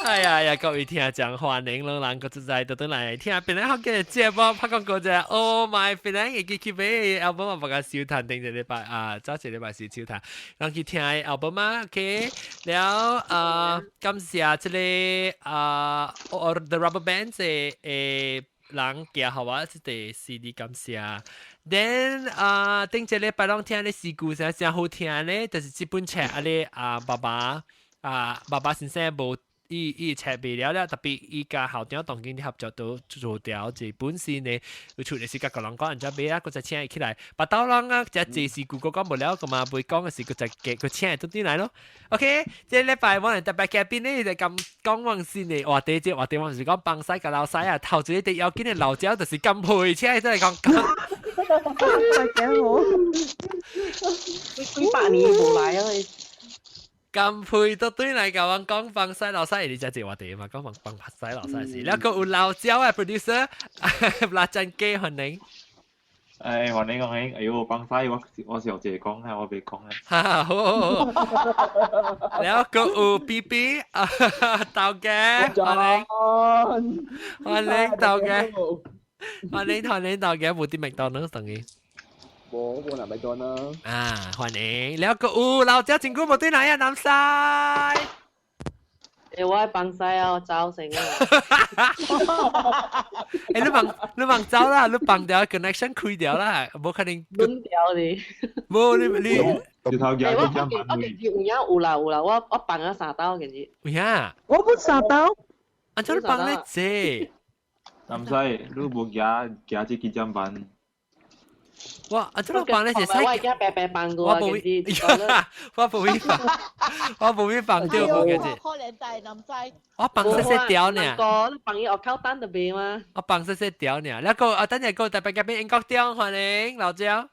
哎呀呀，各位聽眾歡迎攏人閣再再倒轉來聽檳榔福建的節目，拍廣告者，Oh my 檳榔會記去買 album 啊，別個收聽頂一禮拜啊，早一禮拜是收聽，人去聽 album 啊，OK，了啊，感謝這個啊，The Rubber Band 的人寄予我這個 CD，感謝。Then 啊，頂一禮拜攏聽咧詩句啥誠好聽咧，就是這本冊啊咧啊爸爸啊爸爸先生無。伊伊冊賣了了，特別伊佮校長當今合作都做掉一本新的，有出的是佮個人講，人家買啊，閣再請伊起來，腹肚人啊，這濟事故閣講無了，個嘛袂講的是閣再加閣請伊倒轉來咯。OK，這禮拜我哋特別嘉賓咧就咁講往新的話題，這話題我是講放屎佮流屎啊，頭一個最要緊的老鳥就是金佩，請伊再來講講。大家好，幾百年無來啊！金佩都對來共阮講放屎流屎，你才這話題嘛？講放放屎流屎是，了閣有老鳥的 producer，拉真機歡迎。哎，歡迎歡迎！哎呦，放屎我我小姐講啊，我袂講啊。哈，好好好。了閣有 B B 啊，豆家，歡迎，歡迎豆家，歡迎歡迎豆家，無佇麥當勞等於。無無拿麥當勞。啊，歡迎！了閣有老鳥真久無轉來啊，南西。欸，我愛放屎啊，我走先啊。欸，你放你放走啦，你放掉 connection 開掉啦，無可能。斷掉哩。無你你。日頭欸，我我我近日有影有啦有啦，我我放咗三兜近日。有影？我本三兜。按怎你放咧濟？南西，你無行行這幾點班？我啊，這個放咧是我會驚白白放過我無我無會放，我無會放掉無嘅啫。可憐大男仔。我放細細條呢。個你放伊學口單就袂嗎？我放細細條呢。那個啊，等下個特別嘉賓英國中歡迎老張。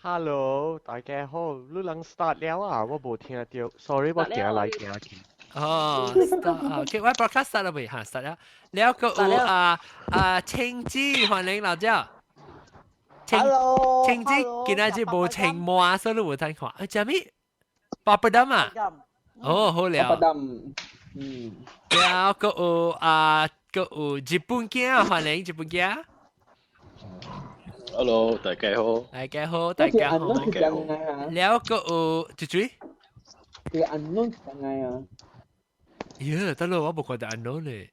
Hello，大家好，你人 start 了啊？我無聽到，sorry，我行來行去。哦，start，OK，我 broadcast start 了未？哈，start 了。了個有啊啊青子歡迎老張。 Hello，青子今仔日無穿襪，所以你無睇看。啊，啥物？巴布達嘛？哦，好了。巴達，嗯。了個有啊，閣有日本囝，歡迎日本囝。 Hello，大家好。大家好，大家好。大家好。了閣有一水。這個 unknown 是怎樣啊？咦，得咯，我無看到 unknown 咧。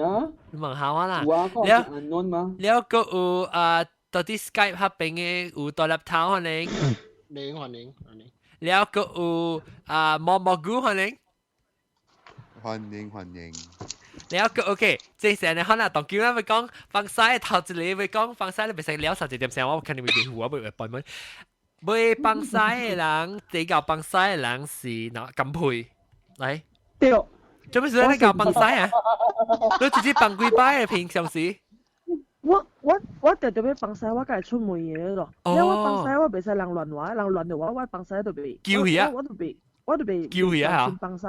啊？你問下我啦。有啊，看 unknown 嗎？了閣有啊，到底 Skype 彼邊的有大粒頭歡迎。歡迎歡迎歡迎。了閣有啊毛毛菇歡迎。歡迎歡迎。了閣 OK，這成日可能當叫咱欲講放屎頭一個欲講放屎，你袂使了三一點聲，我肯定會袂赴，我袂會閉門。買放屎的人，比較放屎的人是哪金佩來？對。做咩事你搞放屎啊？你直接放幾擺的平常時？我我我定定欲放屎，我家己出門的咯。因為我放屎，我袂使人亂話，人亂的話，我放屎都袂。叫去啊！我都袂，我都袂。叫去啊！放屎，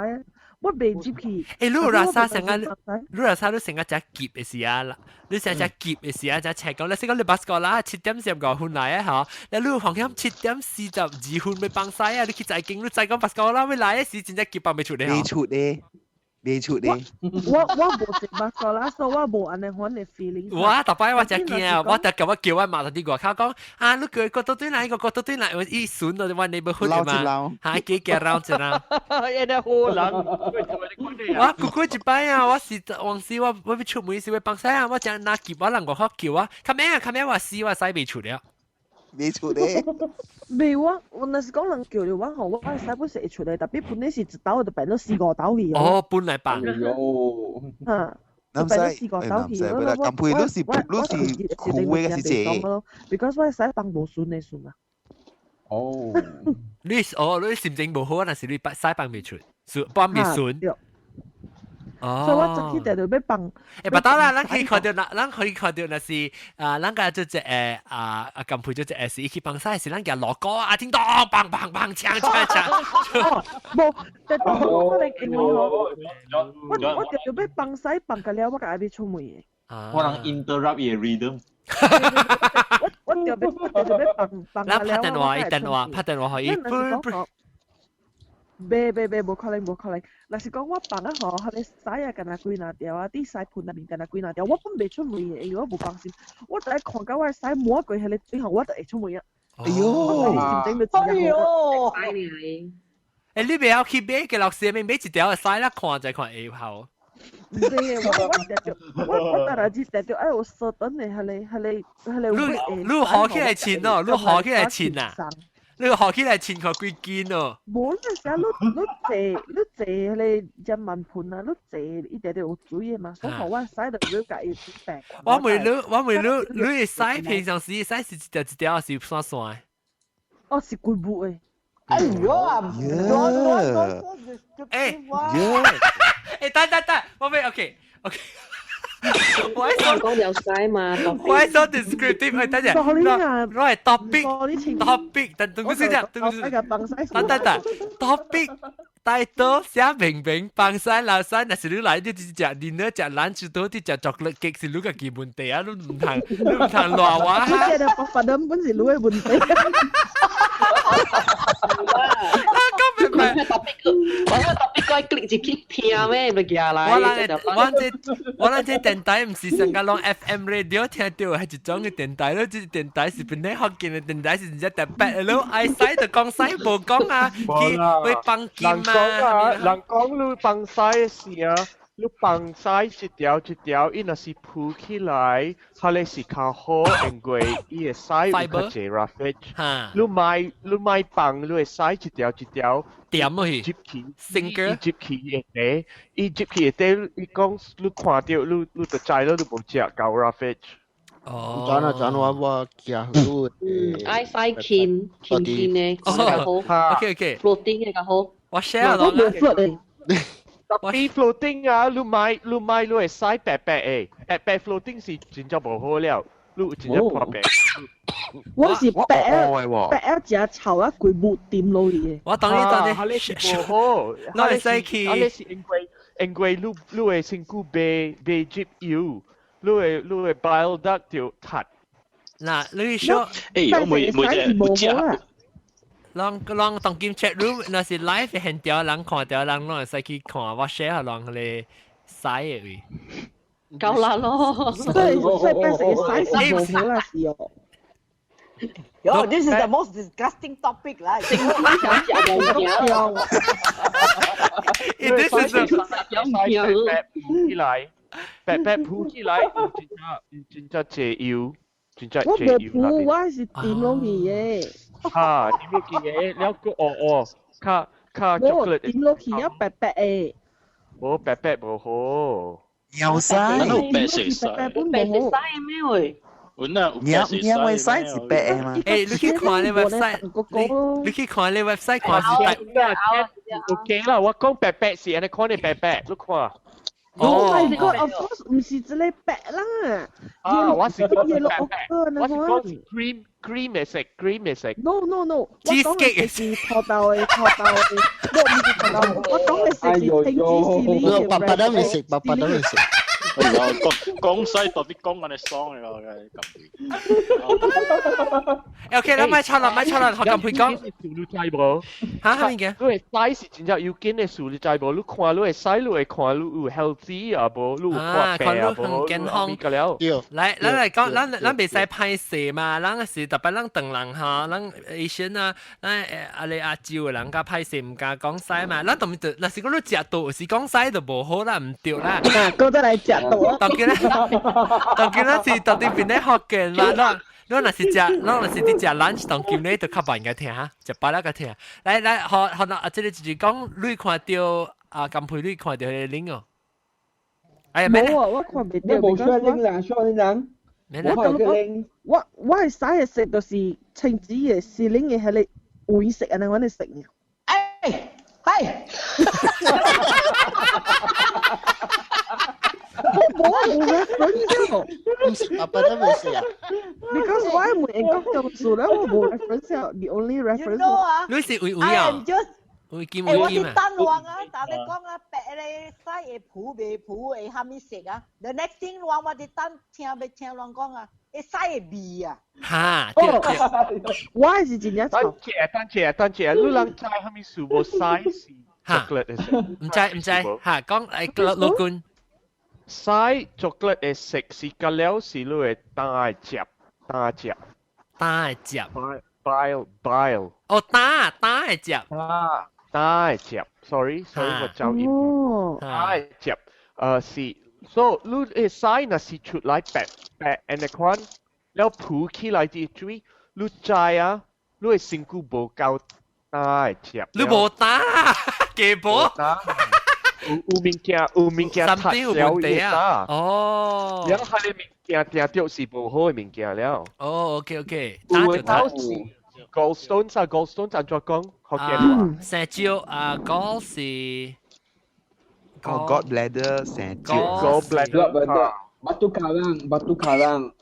我袂入去。欸，你有垃圾成個，你垃圾你成個只急的時啊，你成隻急的時啊，只赤講，你先講你巴士啦，7點45分來啊，嗬，你你房間7點42分欲放屎啊，你去在經，你再講巴士啦，欲來的時真正急放袂出咧，袂出咧。袂出咧，我我無食巴士啦，所以我無按呢款的 feeling。我逐擺我真驚，我就共我叫我媽佇外口講，啊，你叫個倒轉來，個個倒轉來，伊順到我 neighborhood 嘛，嚇，幾驚繞一啦。一啲好人，我過過一擺啊，我是往時我我欲出門時欲放屎啊，我真拿急我人外口叫我，較免啊，較免我死我使袂出了。袂出咧。袂我，我若是講人叫著我吼，我屎本是會出來，特別本來是一兜就變做四五兜去。哦，本來放。嚇。南西，欸，南西，不啦，金佩你是你是苦的還是這？Because 我屎放無順的順啊。哦。你哦，你心情無好，若是你屎放袂出，放袂順。哦，所以我早起定就欲放。欸，不得啦，咱可以看到，咱可以看到，若是啊，咱個做隻啊啊金佩做隻是伊去放屎時，咱個鑼鼓啊，聽到砰砰砰，槍槍槍。無，但係我可能因為吼，我我定就欲放屎放個了，我就愛欲出門的。我能 interrupt 伊 rhythm。我我定欲我定就欲放放咱拍電話，伊電話拍電話予伊。袂袂袂，無可能無可能。若是講我放啊吼，彼個屎啊，敢若幾若條啊，佇屎盆內面敢若幾若條，我本袂出門的，因為我無放心。我就愛看到我的屎抹過彼個水吼，我就會出門啊。哎喲，心情就真哎好。喲，欸，你袂曉去買個老師面買一條的屎啦，看再看會效。毋是的，我我定著，我逐日只定著愛有相等的彼個你你學起來穿哦，你學起來穿啊，你學起來穿看幾斤哦。無啦，啥你坐彼個鹽萬盆啊，你坐伊定著有水的嘛，所以我屎就你共伊白。我問你，我問你，你的屎平常時屎是一條一條，還是散散的？哦，是規霧的。哎喲啊！欸欸，等等等，我未 OK OK。我係講有屎嘛，我係說 descriptive，欸，等陣，我係 topic topic，等等先，等等等等等 topic。大多寫明明放屎流屎，若是你來，你直食 dinner 食 lunch 都佇食 chocolate cake 是你家己問題啊！你毋通你毋通賴我。你這個白白本是你的問題。啊，講明白。我特別該 click 入去聽咩？咪寄來。我咱這電台毋是上個攏 FM radio 聽著，係一種嘅電台咯。這電台是本來福建嘅電台，是真正特別。你愛屎就講屎，無講啊，去去放金啊。啊，人講你放屎時啊，你放屎一條一條，伊若是鋪起來，彼个是較好，因為伊的屎有較濟 roughage。你莫放你的屎一條一條，點落去，入去， sinker，入去會底，伊入去會底，伊講你看著你你就知咯，你無食夠 roughage。哦，轉啊轉我我行路。愛屎輕輕輕的，較好。 OK OK。 floating 的較好。我 share 落啦。特別 floating 啊，你買你會屎白白的，白白 floating 是真正無好了，你真正破病。我是白啊白啊，食臭啊，規霧掂落去的。我當你當你，彼個是無好，我會使去。彼個是因為你的身軀袂入油，你的 bile duct 就塌。嗱，你說，欸，我每每隻每隻。人人當今 chat room 若是 live 現條人看著人攏會使去看，我 share 予人彼個屎的位。夠啦咯。所以變成屎是無好啦，是哦。 Yo, this is the most disgusting topic 啦。想食物件。 This is 白白鋪起來，白白鋪起來，真正真正濟油，真正我濟油。無鋪，我是掂落去的。哈，掂落去的，了閣哦哦，較較 chocolate。掂落去啊，白白的。無白白無好。有屎。有白色屎。白白色屎咩喂？娘娘會屎是白的嘛？欸，你去看你 website，你去看你 website 看是白。 OK 啦，我講白白是按呢看的白白，你看。 Oh my god! Of course 毋是這个白啦。啊，我是講白白，我是講 cream cream 的色，cream 的色。 No no no，我講的是土豆的土豆的，我毋是土豆，我講的是青子是你。爸爸都未食，爸爸都未食。哎呀，講講西特別講緊你爽嘅咯，咁。 OK，咱莫吵啦，莫吵啦，學咁會講。你知無？嚇，啥物件？你的屎是真正要緊的事，你知無？你看你的屎，你會看你有 healthy 啊無？你有看病啊無？健康。來，咱來講，咱袂使歹勢嘛，咱是特別咱唐人吼，咱 Asian 啊，咱阿咧亞洲的人較歹勢，毋敢講屎嘛。咱當面就，若是講你食毒，是講屎就無好啦，毋對啦。啊，閣再來食毒。當今咧，當今咱是到底邊咧福建嘛？咱咱若是食，咱若是佇食 lunch，當今咧就較慢個聽，食飽了個聽。來來，好好啦，啊，這个就是講你看著啊，甘佩你看著彼个 link 哦。哎呀，無啊，我看袂著。無 share link 啦，share link。我感覺我的屎的色就是青紫的、時靈的，彼个黃色按呢款的色。哎，係。我無 reference 哦，唔食爸爸都未食啊。 Because 我係問英國讀書咧，我無 reference 啊，the only reference。啊，你是為為啊？會見我會見啊？等我啊，但你講啊，白咧屎會浮袂浮會蝦米色啊？The next thing 我佇等聽欲聽人講啊，會屎的味啊！哈，對對。我是真正臭。等者等者等者，你人知蝦米事無屎是 chocolate 的色？毋知毋知，哈，講誒老君。屎 chocolate 的色是隔了是你會膽會汁，膽汁。膽會汁。 Bile bile。哦，膽膽會汁。啊，膽會汁。Sorry sorry，我走音。膽會汁，是，所以你的屎若是出來白白按呢款，了浮起來啲水，你知啊，你的身軀無夠膽會汁。你無膽，假無。有有物件有物件拆了伊膽。哦。了，彼个物件定著是無好的物件了。哦，OK OK。有的頭是 gallstones 啊，gallstones 按怎講？福建話。生蕉啊，gall 是。哦，gallbladder 生蕉。 Gallbladder。 Batu karang, batu karang。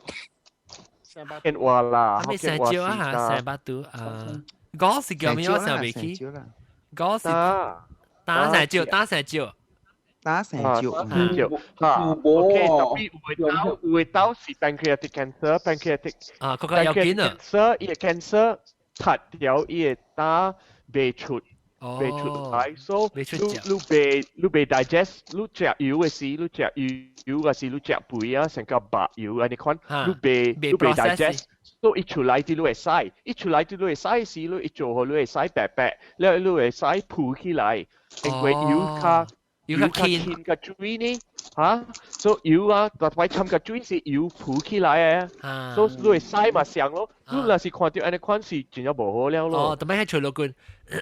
福建話啦。咩生蕉啊？生巴肚啊？gall 是叫咩？我想袂起。gall 是膽生蕉，膽生蕉。膽生蕉。蕉。嚇。OK，特別有的兜有的兜是 pancreatic cancer，pancreatic 啊，嗰個有見啊。 cancer，伊個 cancer 拆掉伊個膽袂出。袂出來，所以你你袂你袂 digest，你食油的時，你食油還是你食肥啊，成個白油按呢款，你袂 digest，所以一出來啲你會屎，一出來啲你會屎時，你一做予你會屎白白，了你會屎浮起來，因為油較油較輕個水呢，嚇，所以油啊，逐擺摻個水是油浮起來的，所以你會屎嘛上咯，你若是看著按呢款是真正無好了咯。哦，特別係吹落棍。特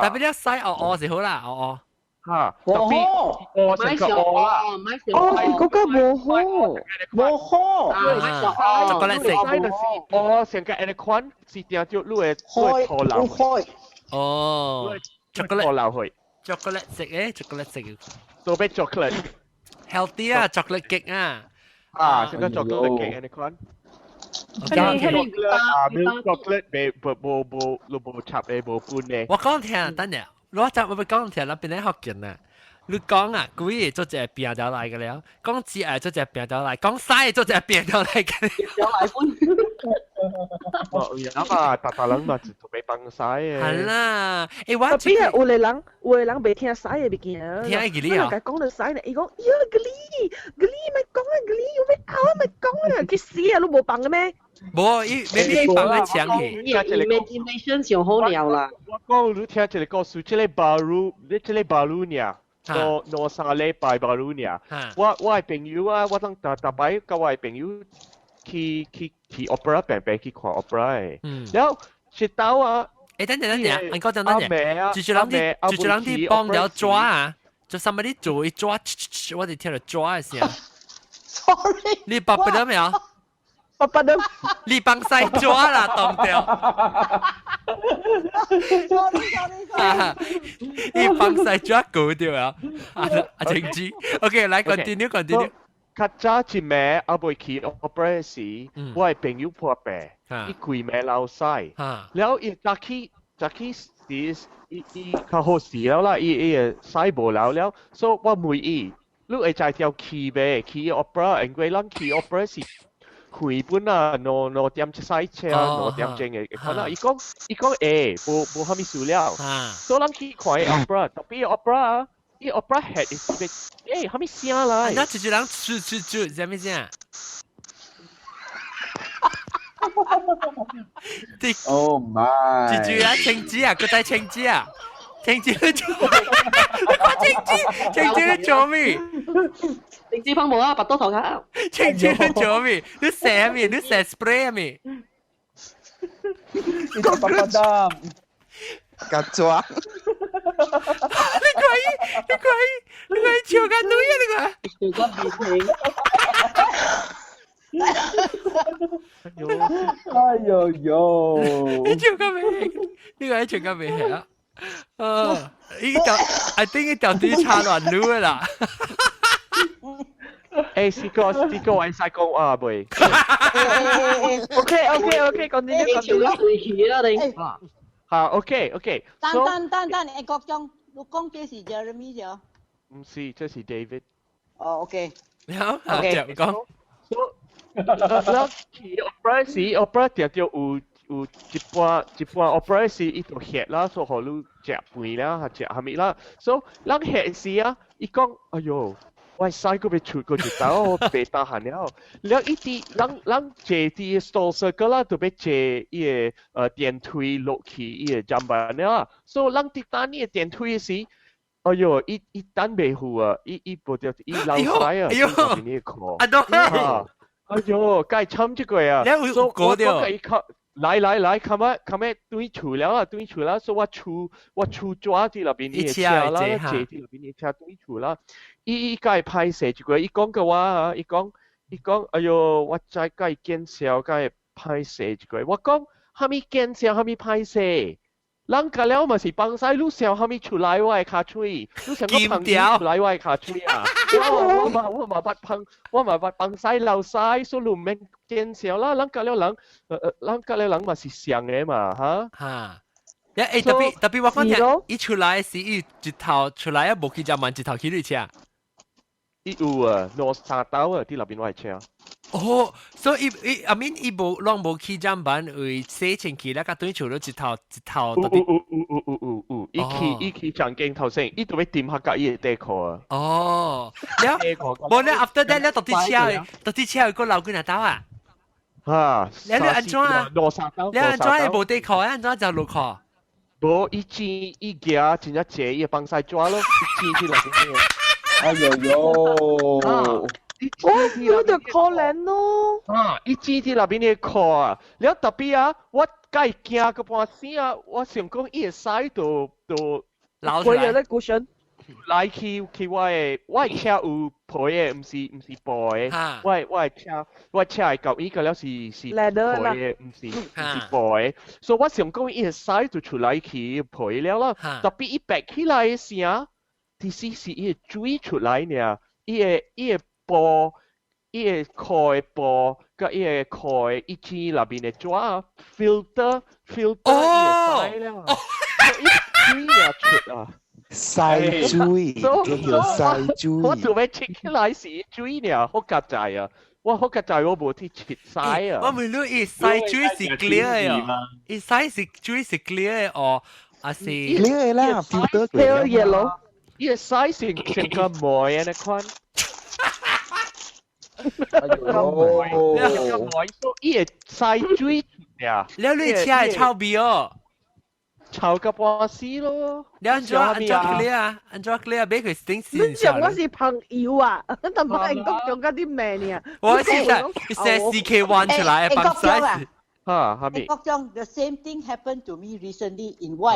別你屎哦哦是好啦，哦哦。嚇，特別哦成個哦啦，哦，嗰個無好，無好，巧克力色。就是哦，成個按呢款是定著你會你會吐流。哦，巧克力吐流去。巧克力色誒，巧克力色。做咩巧克力？healthy 啊，巧克力 cake 啊。啊，成個巧克力 cake 按呢款。啊，milk chocolate 袂無無無無無插的無分的。我講聽，等下，我就我咪講聽，咱邊咧學見啊。你講啊，鬼做隻變掉來嘅了，講字愛做隻變掉來，講屎做隻變掉來嘅。掉來分。哦，有嘛，逐逐人嘛就特別放屎的。係啦，欸，我特別係有個人，有個人袂聽屎的物件。聽會記哩啊？我講著屎呢，伊講，喲，格哩，格哩，莫講啊，格哩，有欲嘔啊，莫講啊，去死啊！你無放的咩？無，伊 maybe 放咧牆去。 Imagination 上好了啦。我講你聽一個故事，這个 baru，你這个 baru 爾，兩兩三禮拜 baru 爾。我的朋友啊，我當逐逐擺佮我的朋友去去去 opera 平平去看 opera 的。然後一道啊，欸，等陣等陣，你講等等陣，就是人啲，就是人啲幫了抓啊，就 somebody 做一抓，我哋聽到抓的聲。 Sorry。你拔不得沒有？拔不得。你幫屎抓啦，當掉。 Sorry sorry sorry。你幫屎抓狗掉啊！阿阿晴子，OK，來 continue continue。較早一暝猶未去 opera 時，我的朋友破病，伊規暝流屎，了伊早起早起時，伊伊較好勢了啦，伊伊的屎無流了，所以我問伊，你會才條去袂？去 opera，因為咱去 opera 是遠本啊，兩兩點一駛車，兩點鐘的，可能伊講伊講會，無無啥物事了，所以咱去看 opera，特別 opera。伊 opera head 是欲，欸，啥物聲來？那就是人出出出，啥物聲？ Oh my！記住啊，青子啊，閣再青子啊，青子你做，你看青子，青子你做咩？青子噴霧啊，白多頭卡。青子你做咩？你射咩？你射 spray 咩？你做 papadam。甲抓。你可以，你可以，你可以笑緊女啊！你個。笑個變形。哎呦呦！你笑個未？呢個係笑個未啊？啊！呢條，I think 呢條啲差亂女啦。欸，四個四個會使講話未？OK OK OK，講啲講啲。笑個對起啦你。好，OK OK。等等等等，欸，國中，你講這是 Jeremy 咗？毋是，這是 David。哦，OK。好，OK，講。咱去 opera 時，opera 定著有一半一半 opera 時，伊就歇啦，所以予你食飯啦，食啥物啦。所以咱歇時啊，伊講，哎喲，我屎閣欲出過一道，我袂擔閒了。了伊佇咱咱坐佇 stall circle 啦，就欲坐伊个電梯落去伊个砧板了。所以咱佇等伊个電梯時，哎喲，伊伊等袂赴啊，伊伊無著伊流屎啊，哎喲，佇個褲。啊都，哎喲，該慘這個啊！你有過掉？來來來，較尾較尾轉厝了啊，轉厝啦，所以我厝紙佇內邊的車啦，坐佇內邊的車轉厝啦。伊伊該歹勢一個，伊講過我啊，伊講伊講，哎喲，我知該見笑，該歹勢一個。我講，啥物見笑，啥物歹勢？人家了嘛是放屎，你想啥物出來我的跤喙？你想講放尿出來我的跤喙啊？我我嘛我嘛捌放，我嘛捌放屎流屎，所以你毋免見笑啦。人家了人，人家了人嘛是像的嘛，哈？哈。欸，特別特別我講聽，伊出來時伊一頭出來啊，無去遮慢，一頭去你車。伊有啊，兩三兜啊，佇內邊我的車。哦，所以伊伊 I mean 伊無攏無去砧板，為洗清氣咧，佮轉厝了一頭一頭。有有有有有有有，伊去伊去上鏡頭先，伊就欲掂下佮伊的底褲啊。哦，了，無咧，after that 咧，到底車，到底車閣流幾若兜啊？哈，你你按怎啊？兩三兜，你按怎會無底褲？按怎就落褲？無，伊錢伊行真正濟，伊會放屎紙咯，伊錢去內邊。哎呦呦！我有點可憐咯。啊！伊錢佇內邊的褲啊，了特別啊，我該驚個半死啊！我想講伊會使就就流出來。咧 cushion。來去去我的車有皮的，毋是布的。我的車會到伊個了是皮的，毋是布的。所以我想講伊會使就出來去皮了啦。特別伊白起來的時啊，其實是伊的水出來爾，伊的布，伊的褲的布，佮伊的褲的伊錢內面的紙啊，filter filter 伊會使了，伊水爾出啊。屎水，叫做屎水。我做欲切起來是水爾，好夾在啊！我好夾在我無去切屎啊！我問你，伊屎水是 clear 的哦，伊屎是水是 clear 的哦，還是 clear 啦，filter clear yellow。伊個屎是成個梅按呢款。哎喲，個梅，所以伊會屎水呀。了你車會臭味哦。臭個半死咯！你按怎按怎 clear 啊？按怎 clear 俾佢頂你講我是朋友啊，但唔係講講緊啲咩呢？我是在寫 CK one 出來放屎。哈，哈咪？國中，the same thing happened to me recently in 我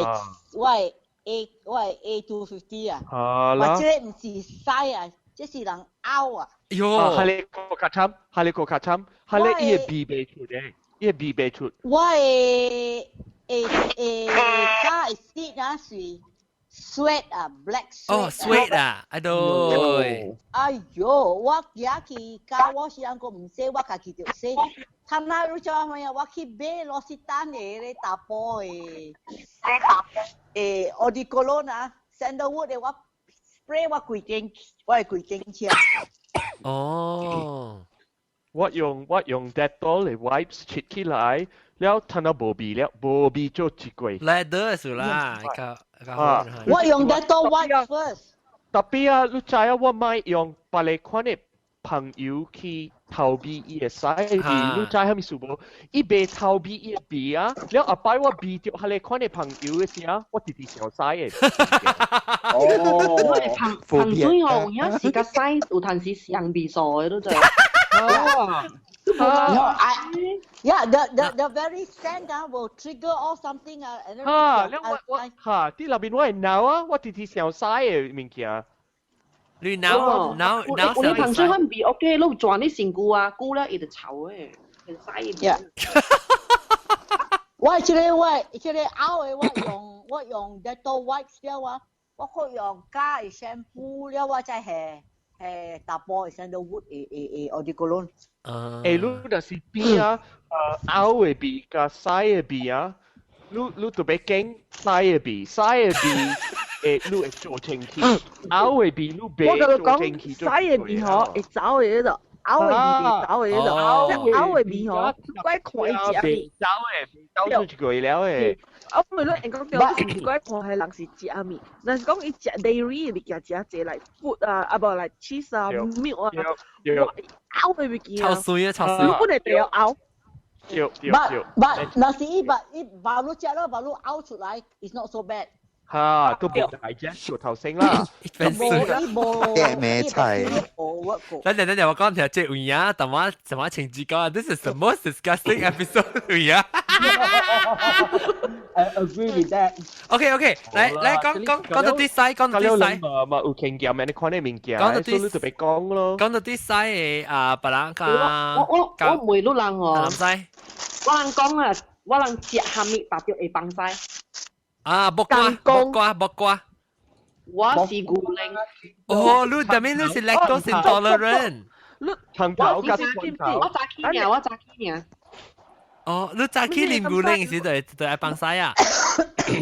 我 A 我 A250 啊。啊啦。我這個毋是屎啊，這是人嘔啊。喲，係你個較慘，係你個較慘，係你伊個味袂出的，伊個味袂出。我的會加會 seat 啊是 sweat 啊，black sweat。哦，sweat 啊，哎對。哎喲，我行去教我時陣個毋洗，我家己就洗。他那你知影咩啊？我去買 L'Occitane 的咧查埔的，eau de cologne 啊，sandalwood 的我 spray 我規間我的規間車。哦。我用 Dettol 的 wipes 切起來，了褪到無味了，無味做一過。 Leather 是啦，啊，我用 Dettol wipe first。特別啊，你知啊，我莫用別個款的朋友去逃避伊的屎味，你知啥物事無？伊袂逃避伊的味啊，了後擺我味著彼個款的朋友的時啊，我直直想屎的。哦，朋朋友哦，有影時甲屎有陣時上味素的，都知。 No, I, yeah, the very scent ah will trigger off something 啊。哈，了我我哈，佇內面我會腦啊，我直直想屎的物件。你腦腦腦有啲朋友款味 OK，你轉你身軀啊，久了伊就臭的，會屎。 Yeah。我這個我這個嘔的，我用 Dettol wipes 了啊，我閣用加的 shampoo 了，我再下下查埔的 sandalwood 的的的 eau de cologne。欸，你若是比啊，嘔的味佮屎的味啊，你就欲揀屎的味，屎的味會你會做清氣，嘔的味你袂做清氣。我共你講，屎的味吼會走的迄個。嘔的味袂走的迄種，即嘔的味吼，怪看伊食袂走的，袂走出一個了的。啊，毋是你講對，是毋是怪看彼人是食物？若是講伊食 dairy 的物件食濟，like food 啊，啊無 like cheese 啊、milk 啊，哇，嘔的物件。臭水啊，臭水！你本來就要嘔。對對對。 But 若是伊把伊把你食了，把你嘔出來，it's not so bad。嚇，都無大隻熟頭先啦。無嘅咩菜？等陣等陣，我講條這有影，但我什麼情節講？This is the most disgusting episode 有影。 I agree with that. OK OK，來來講講講到啲西，講到啲西。嘛嘛有經驗，你看你物件，講到啲所以你就別講咯。講到啲西的啊，別人講。我我我問你人哦。南西。我人講啊，我人食蝦米達到會放屎。啊，木瓜，木瓜，木瓜。我是牛奶。哦，你特別你是 lactose intolerant。你長頭甲短頭。我早起爾，我早起爾。哦，你早起啉牛奶時就就愛放屎啊？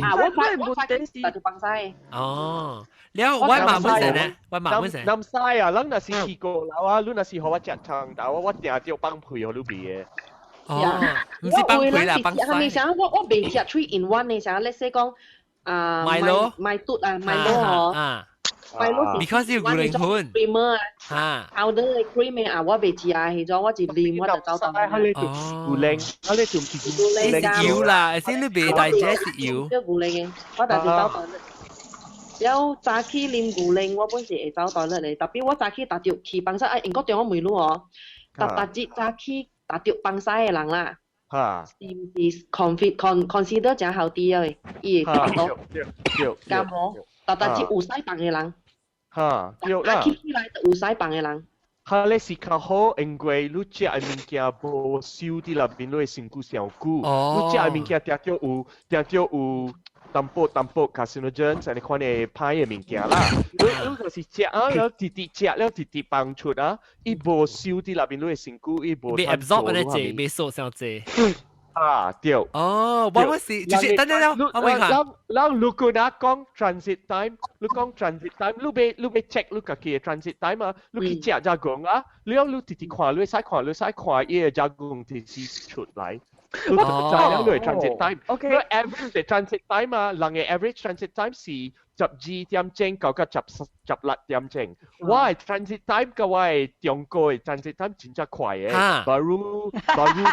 啊，我早我早起就放屎。哦，了我媽本身呢？我媽本身。南西啊，咱若是去過樓啊，你若是予我食長頭，我定著放屁予你味的。哦，唔是放屁啦，放屎。啥？我我袂食 three in one 的啥？let's say 講啊，麥樂麥嘟啊，麥樂哦。啊。麥樂是 because 有牛奶粉。 creamer 啊。 powder 的 cream 啊，我袂食啊，彼種我一啉我就走動。牛奶，啊你就唔是牛奶是油啦，是你袂 digest 是油。牛奶的，我就是走動。了早起啉牛奶，我本是會走倒落的，特別我早起踏著去放屎，啊，英國中我問你哦，逐逐日早起踏著放屎的人啦，是毋是 consider 誠 healthy 的？伊會達到，敢無？逐逐日有屎放的人，嚇，對啦。早起起來都有屎放的人。哈，你是較好，因為你食的物件無收佇內面，你的身軀上久。你食的物件定著有，定著有淡薄淡薄 carcinogen，按呢款的歹的物件啦。你你就是食啊，了直直食了直直放出啊，伊無收佇內面，你的身軀伊無。袂 absorb 咧濟，袂收傷濟。啊，對。哦，我我是就是等等等，我問下。咱咱如果若講 transit time，你講 transit time，你欲你欲 check 你家己的 transit time 啊，你去食只講啊，你你直直看，你使看，你使看伊的只講直直出來。你就知了你的 transit time。 OK。你 average 的 transit time 啊，人的 average transit time 是12點鐘到到16點鐘。我的 transit time 佮我的中國的 transit time 真正快的，baru baru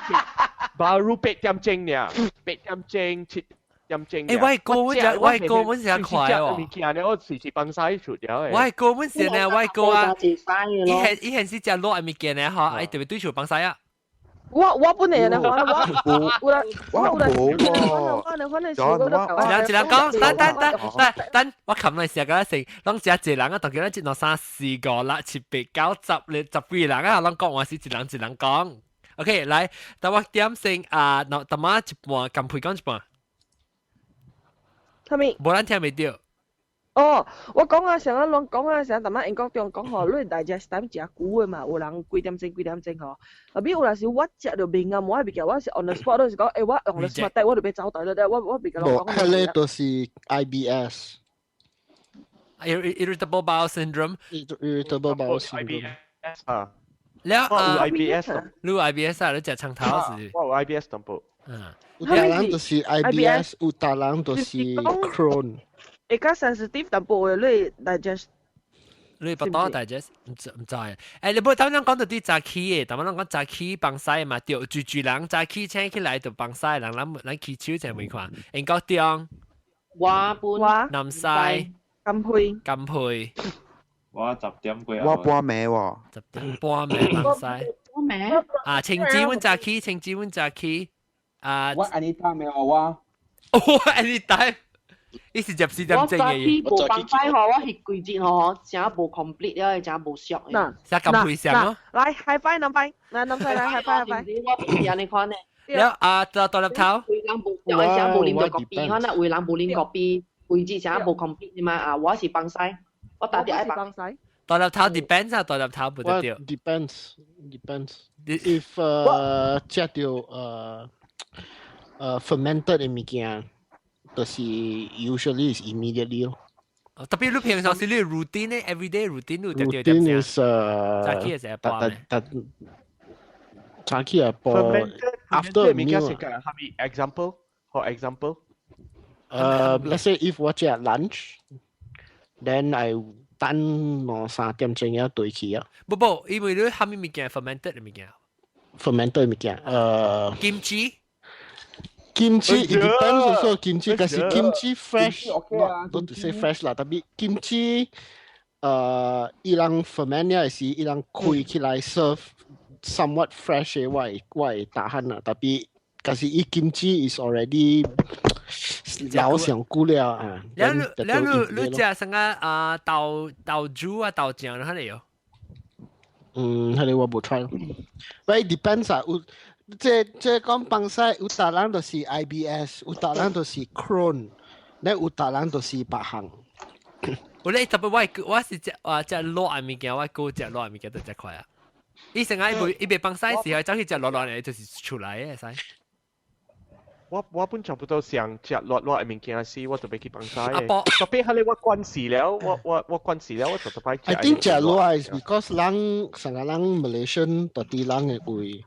baru 8點鐘爾，8點鐘7點鐘。欸，我的哥阮只，我的哥阮是快哦。物件咧，我隨時放屎出了的。我的哥阮是呢，我的哥啊，伊現伊現時食熱的物件呢，吼，伊特別對手放屎啊。我我本來呢，我我我我無喎。我我我一人一人講，等等等等等，我琴日成個成，攏食一人啊，當叫咱一兩三四五六七八九十咧十幾人啊，攏講話是一人一人講。OK，來，等我點先啊，嗱，等我一半，撳配講一半。啥物？無咱聽袂著。哦，我講啊，成日攏講啊，成日逐擺英國中講吼，你 digest time 誠久的嘛，有人幾點鐘幾點鐘吼。後尾有陣時我食著袂啱，我物件我是 on the spot，就是講，欸，我 on the spot，我就欲走台了，我我袂共人講。無，彼个都是 IBS。 Irritable bowel syndrome。 Irritable bowel syndrome。啊。了啊，IBS，你有 IBS 啊？你食長頭是？我有 IBS 淡薄。嗯。有逐人就是 IBS，有逐人就是 Crohn。會較 sensitive 淡薄的，你 digest。你腹肚 digest 毋知毋知？欸，你無頭先講到佇早起的，頭先講早起放屎嘛，對，住住人早起醒起來就放屎，人咱咱起手就袂看。英國中，我本南西，甘配，甘配，我10點幾。我半暝喎。 10點半暝放屎。半暝。啊，清子阮早起，清子阮早起，啊。我 anytime 的我。我 anytime。伊是14點鐘我早起無放屎吼，我彼幾日吼，誠無 complete 了，誠無熟。嗱，啥咁配上咯？來，high five 南非，來南非來 high five high five。我不是按呢款的。了啊，大大粒頭。有人無熟的，誠無啉著咖啡，可能有人無啉咖啡，規日誠無 complete 嘛啊！我是放屎，我逐日愛放屎。大粒頭 depends 啊，大粒頭不得掉。 Depends depends. If 食著fermented 的物件，就是 usually is immediately 咯。特別你平常時你 routine 咧，everyday routine 你定定 routine is 早起嘅時候半特特早起啊播 after 物件 meal 是個係咪 example for example？ Let's say if 我食 lunch，then I 等2、3點鐘要對起啊。不不，因為你蝦米物件 fermented 嘅物件，fermented 物件，kimchi。 Kimchi it depends also kimchi，可是 kimchi fresh not to say fresh 啦，tapi kimchi 伊人 ferment 了是伊人開起來 serve somewhat fresh 嘅，我會 tahan 啦，tapi 可是伊 kimchi is already 老上久了啊。了你了你你食啥個啊豆豆煮啊豆醬嗰啲喲？嗯，彼個我無 try。But it depends 啊，有這這講放屎，有逐人就是 IBS，有逐人就是 Crohn，咧有逐人就是別項。我咧特別我是食啊食熱的物件，我閣食熱的物件都食快啊。伊成日伊袂放屎時候，走去食熱熱的，就是出來的使。我本差不多想食熱熱的物件時，我就欲去放屎。啊波特別係你我慣時了，我慣時了，我就特擺 I think 食熱 is because 人成個人 Malaysian 特啲人會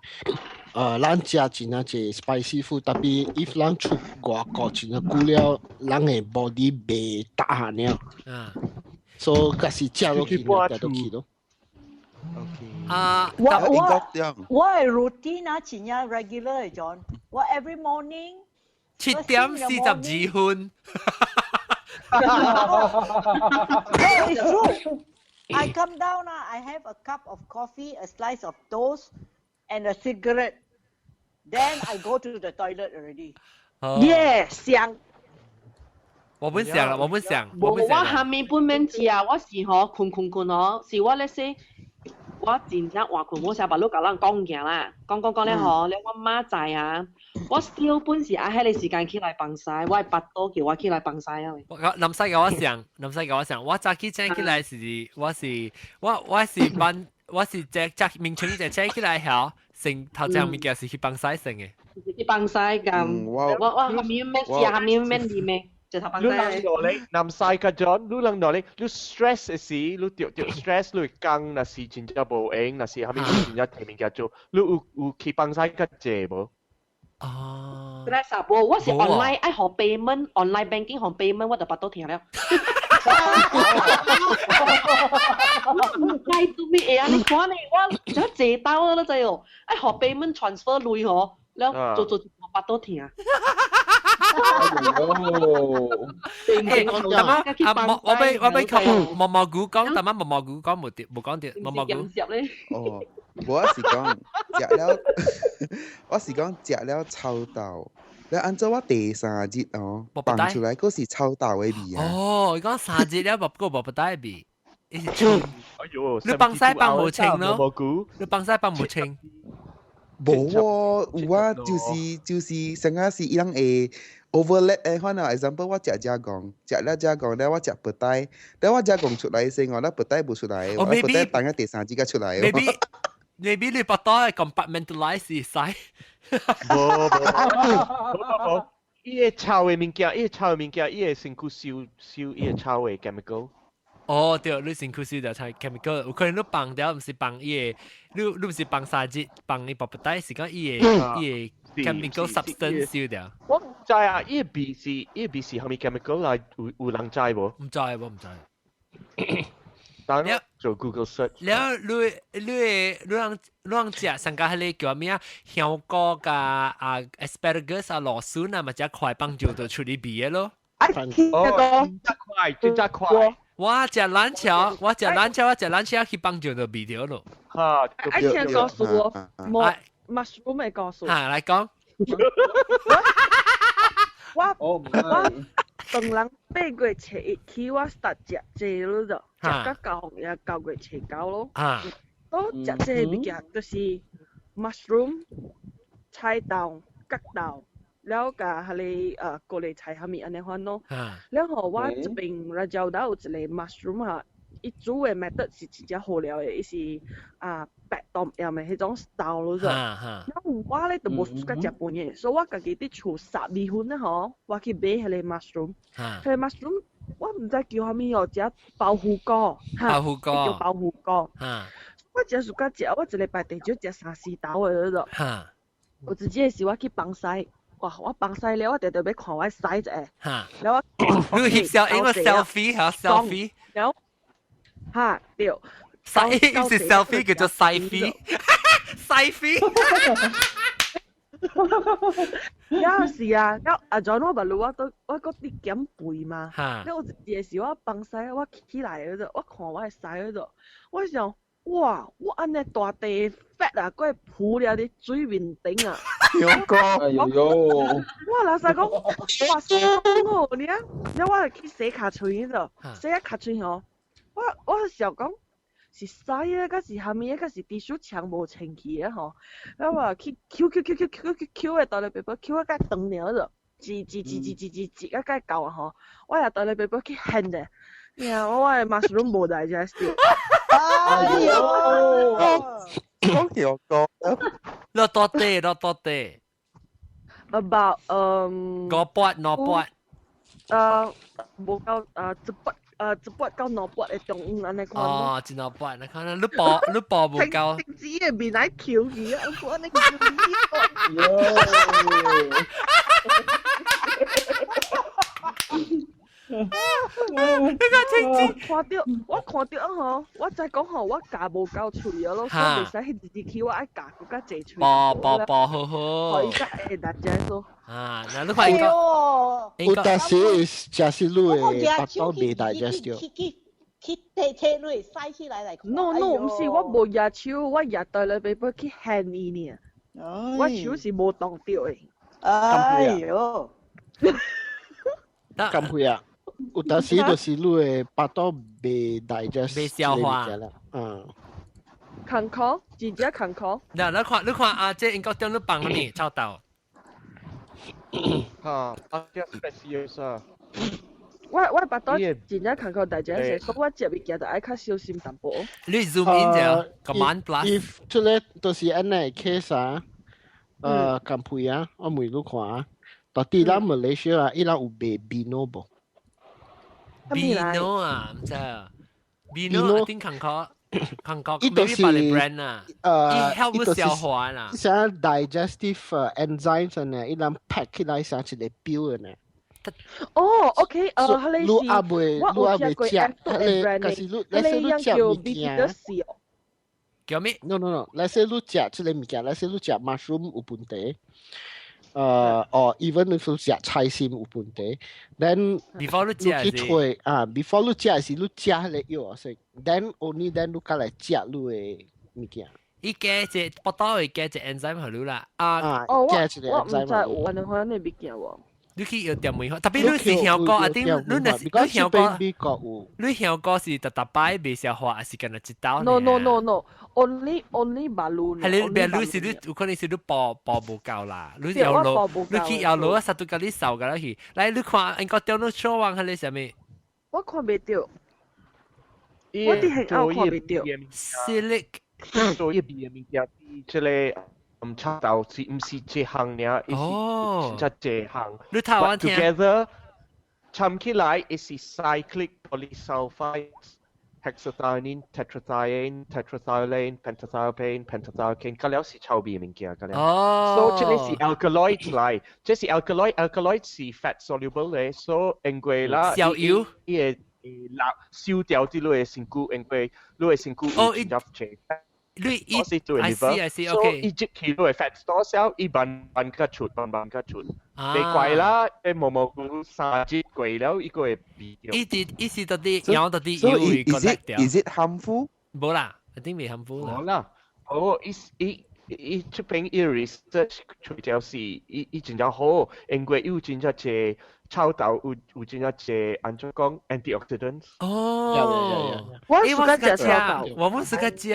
會，咱食真正濟 spicy food，tapi if 人出外國真正久了，人的 body 袂 tahan 了。所以假是食落去，食落去咯。啊，我的 routine 啊，真正 regular 的 John。我 every morning 7點42分。 No, it's true. I come down, I have a cup of coffee, a slice of toast, and a cigarette. Then I go to the toilet already. Yeah，香。我本想啦，我本想。我下面本免食，我是嗬困困困嗬，是我咧說，我真正換困，我成日都共人講嘅啦，講講講咧嗬，咧我媽在啊，我 still 本是愛彼个時間起來放屎，我的腹肚叫我起來放屎啊。我林西共我想，林西共我想，我早起醒起來是，我是我我是班，我是只只明春只醒起來曉，先頭一項物件是去放屎先的。去放屎咁，我下面免食，下面免啉的。就頭放你人落嚟，南西個 John，你人落嚟，你 stress 的時，你著著 stress，你會講，若是真正無閒，若是啥物真正提物件做，你有去放屎較濟無？哦，stress 啊，無，我是 online 愛學 payment，online banking 學 payment，我就腹肚疼了。我毋知做咩會啊！你看呢，我一坐兜你知哦，愛學 payment transfer 鐳吼，了做做做腹肚疼。欸，大媽啊，我俾佢毛毛菇講，大媽毛毛菇講冇掉，冇講掉，毛毛菇。哦，我是講食了，我是講食了臭豆，你按照我第三日哦，放出來閣是臭豆的味啊。哦，伊講三日了，無過無不帶味。哎喲，你放屎放無清咯，你放屎放無清。無喎，有啊，就是成日是伊人會 overlap 的可能 example 我食遮講，食了遮講了我食白帶，了我遮講出來先哦，了白帶無出來，我白帶等下第三日才出來。 Maybe 你腹肚 compartmentalize 屎。無無無無，伊個臭的物件，伊個臭的物件，伊會身軀收收伊個臭的 chemical。哦，對，你身軀收著臭 chemical，有可能你放掉，毋是放伊個，你毋是放三日，放伊白白帶，是講伊個 chemical substance 收掉。我毋知啊，伊個味是伊個味是啥物 chemical 啊？有人知無？毋知，我毋知。當做 Google search。了，你人食上加彼个叫咩啊？香菇佮啊 asparagus 啊蘆筍啊，嘛食快放就就出嚟味的咯。哦，真正快，真正快。我食冷橋，我食冷橋，我食冷橋去放就就味著咯。哈，愛聽故事哦，冇 mushroom 的故事。哈，來講。我當人8月7日起，我 start 食這咯就，食到9月79咯。都食這個物件就是 mushroom、菜豆、角豆，了佮彼个高麗菜啥物按呢款咯。了後我這邊辣椒島有一個 mushroom 哈，伊煮的 method 是真正好料的，伊是啊白糖鹽的彼種 style 咯。了我咧就無 suka 食飯的，所以我家己佇厝煠麵粉啊吼，我去買彼個 mushroom，彼個 mushroom 我毋知叫啥物哦，食鮑魚糕，鮑魚糕叫鮑魚糕。我食暑假食，我一禮拜至少食三四兜的嗰度。有一日是我去放屎，哇！我放屎了，我特特欲看我屎一下。然後我你翕相，因為 selfie 嚇 selfie。然後哈對。屎是 selfie 叫做屎飛，屎飛。有時啊，了阿 John 我問你我都我閣佇減肥嘛，了有一日是我放屎，我起來嗰陣，我看我的屎嗰陣，我想哇，我按呢大塊 fat 啊，閣會浮了佇水面頂啊！有個，哎呦呦！我老實講，哇，爽哦，你啊，了我就去洗跤喙嗰度，洗啊跤喙吼，我想講。是屎啊，抑是啥物啊？抑是豬手腸無清氣啊吼！了我去抾抾抾抾抾抾抾的 toilet paper 抾啊較長爾就，擠擠擠擠擠擠擠啊較夠啊吼！我也 toilet paper 去掀者，呀，我的 mushroom 無代志是。哎呦！講有個，落多啲，落多啲。 About 五八兩八。無夠一八一八到兩八的中間按呢款。哦，一兩八，你看你報你報無夠。停止的面來抾去啊！我按呢抾去。你個停止。看著我看著啊吼，我知講吼，我咬無夠喙啊咯，所以袂使彼日日去，我愛咬閣較濟喙。報報報好好。予伊才會大隻說。啊，那你看應該。有當時食是你的腹肚袂 digest 掉。去去去提提落洗起來來看。 No no，毋是，我無舉手，我舉 toilet paper 去掀伊爾。我手是無動著的。哎喲！咁會啊？有當時就是你的腹肚袂 digest，袂消化。嗯。艱苦，真正艱苦。嗱，你看，你看啊，這英國中你放啥物臭豆？嚇，啊，這 special 啊！我腹肚真正艱苦，大家是，所以我食物件就愛較小心淡薄。你 zoom in 者，Command plus。 If 這個就是按呢 case 啊，減肥啊，我問你看啊，到底咱馬來西亞伊人有賣 Beano 無？Beano 啊，毋知啊。Beano 頂艱苦。韓國伊就是 brand 啊，伊 help 消化啦。啥 digestive enzymes 呢？伊人 pack 起來啥一個表的呢？哦，OK，彼個是，你阿未，你阿未食，彼個，可是你，你說你食物件，叫咩？No no no，你說你食這個物件，你說你食 mushroom 有問題。哦，even 你食菜心有問題，then before 你食去揣啊，before 你食時你食彼個藥啊，then only then 你才來食你的物件。伊加一腹肚會加一 enzyme 予你啦，啊，哦，我我毋知有按呢款的物件無。你去藥店問看，特別你是香港啊頂，你若是你香港，你香港是逐逐擺袂消化，還是干焦一兜？No no no no，only only 馬路。係你別你是你有可能是你報報無夠啦，你搖路，你去搖路啊，實都共你掃過去。來，你看英國中你小王彼個啥物？我看袂著，我佇現後看袂著。 Silic 做伊味的物件，這個。毋臭豆是毋是一項爾，伊是真濟項。你台灣聽。 Together 摻起來，伊是 cyclic polysulfides hexathionine tetrathiane tetrathiolane pentathiopane pentathiocane，嗰了是臭味物件，嗰了。哦。 So 這個是 alkaloid 來，這是 alkaloid，alkaloid 是 fat soluble 的，所以因為啦，消油，伊會落燒掉啲你的身軀，因為你的身軀有真濟。你伊，I see I see OK。伊入去你的 fat store 時，伊慢慢較出，慢慢較出。袂怪啦，誒毛毛菇三日過了，伊個會變。伊是伊是到底養到底油會 connect 掉。Is it harmful？無啦，一定袂 harmful 啦。無啦，哦，伊伊伊這邊伊 research 出條是伊伊真正好，因為有真正濟臭豆有有真正濟按怎講 antioxidants。哦，我是較食臭豆，我毋是較食。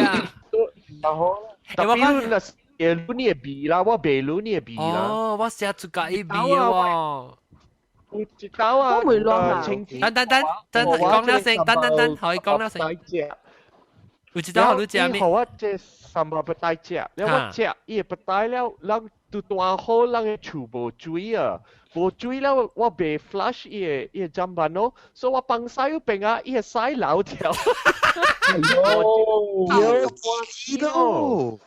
然後，特別若是會滷你的味啦，我袂滷你的味啦。哦，我食出佮意味喎。有一道啊，我袂亂啊。等等等等，講了先，等等等，可以講了先。有一道予你食咩？予我這三百不帶食，了我食，伊會不帶了，人都大好，人的厝無水啊，無水了，我袂 flush 伊个伊个砧板咯，所以我放屎嗰邊啊，伊個屎流掉。哎呦，有知道。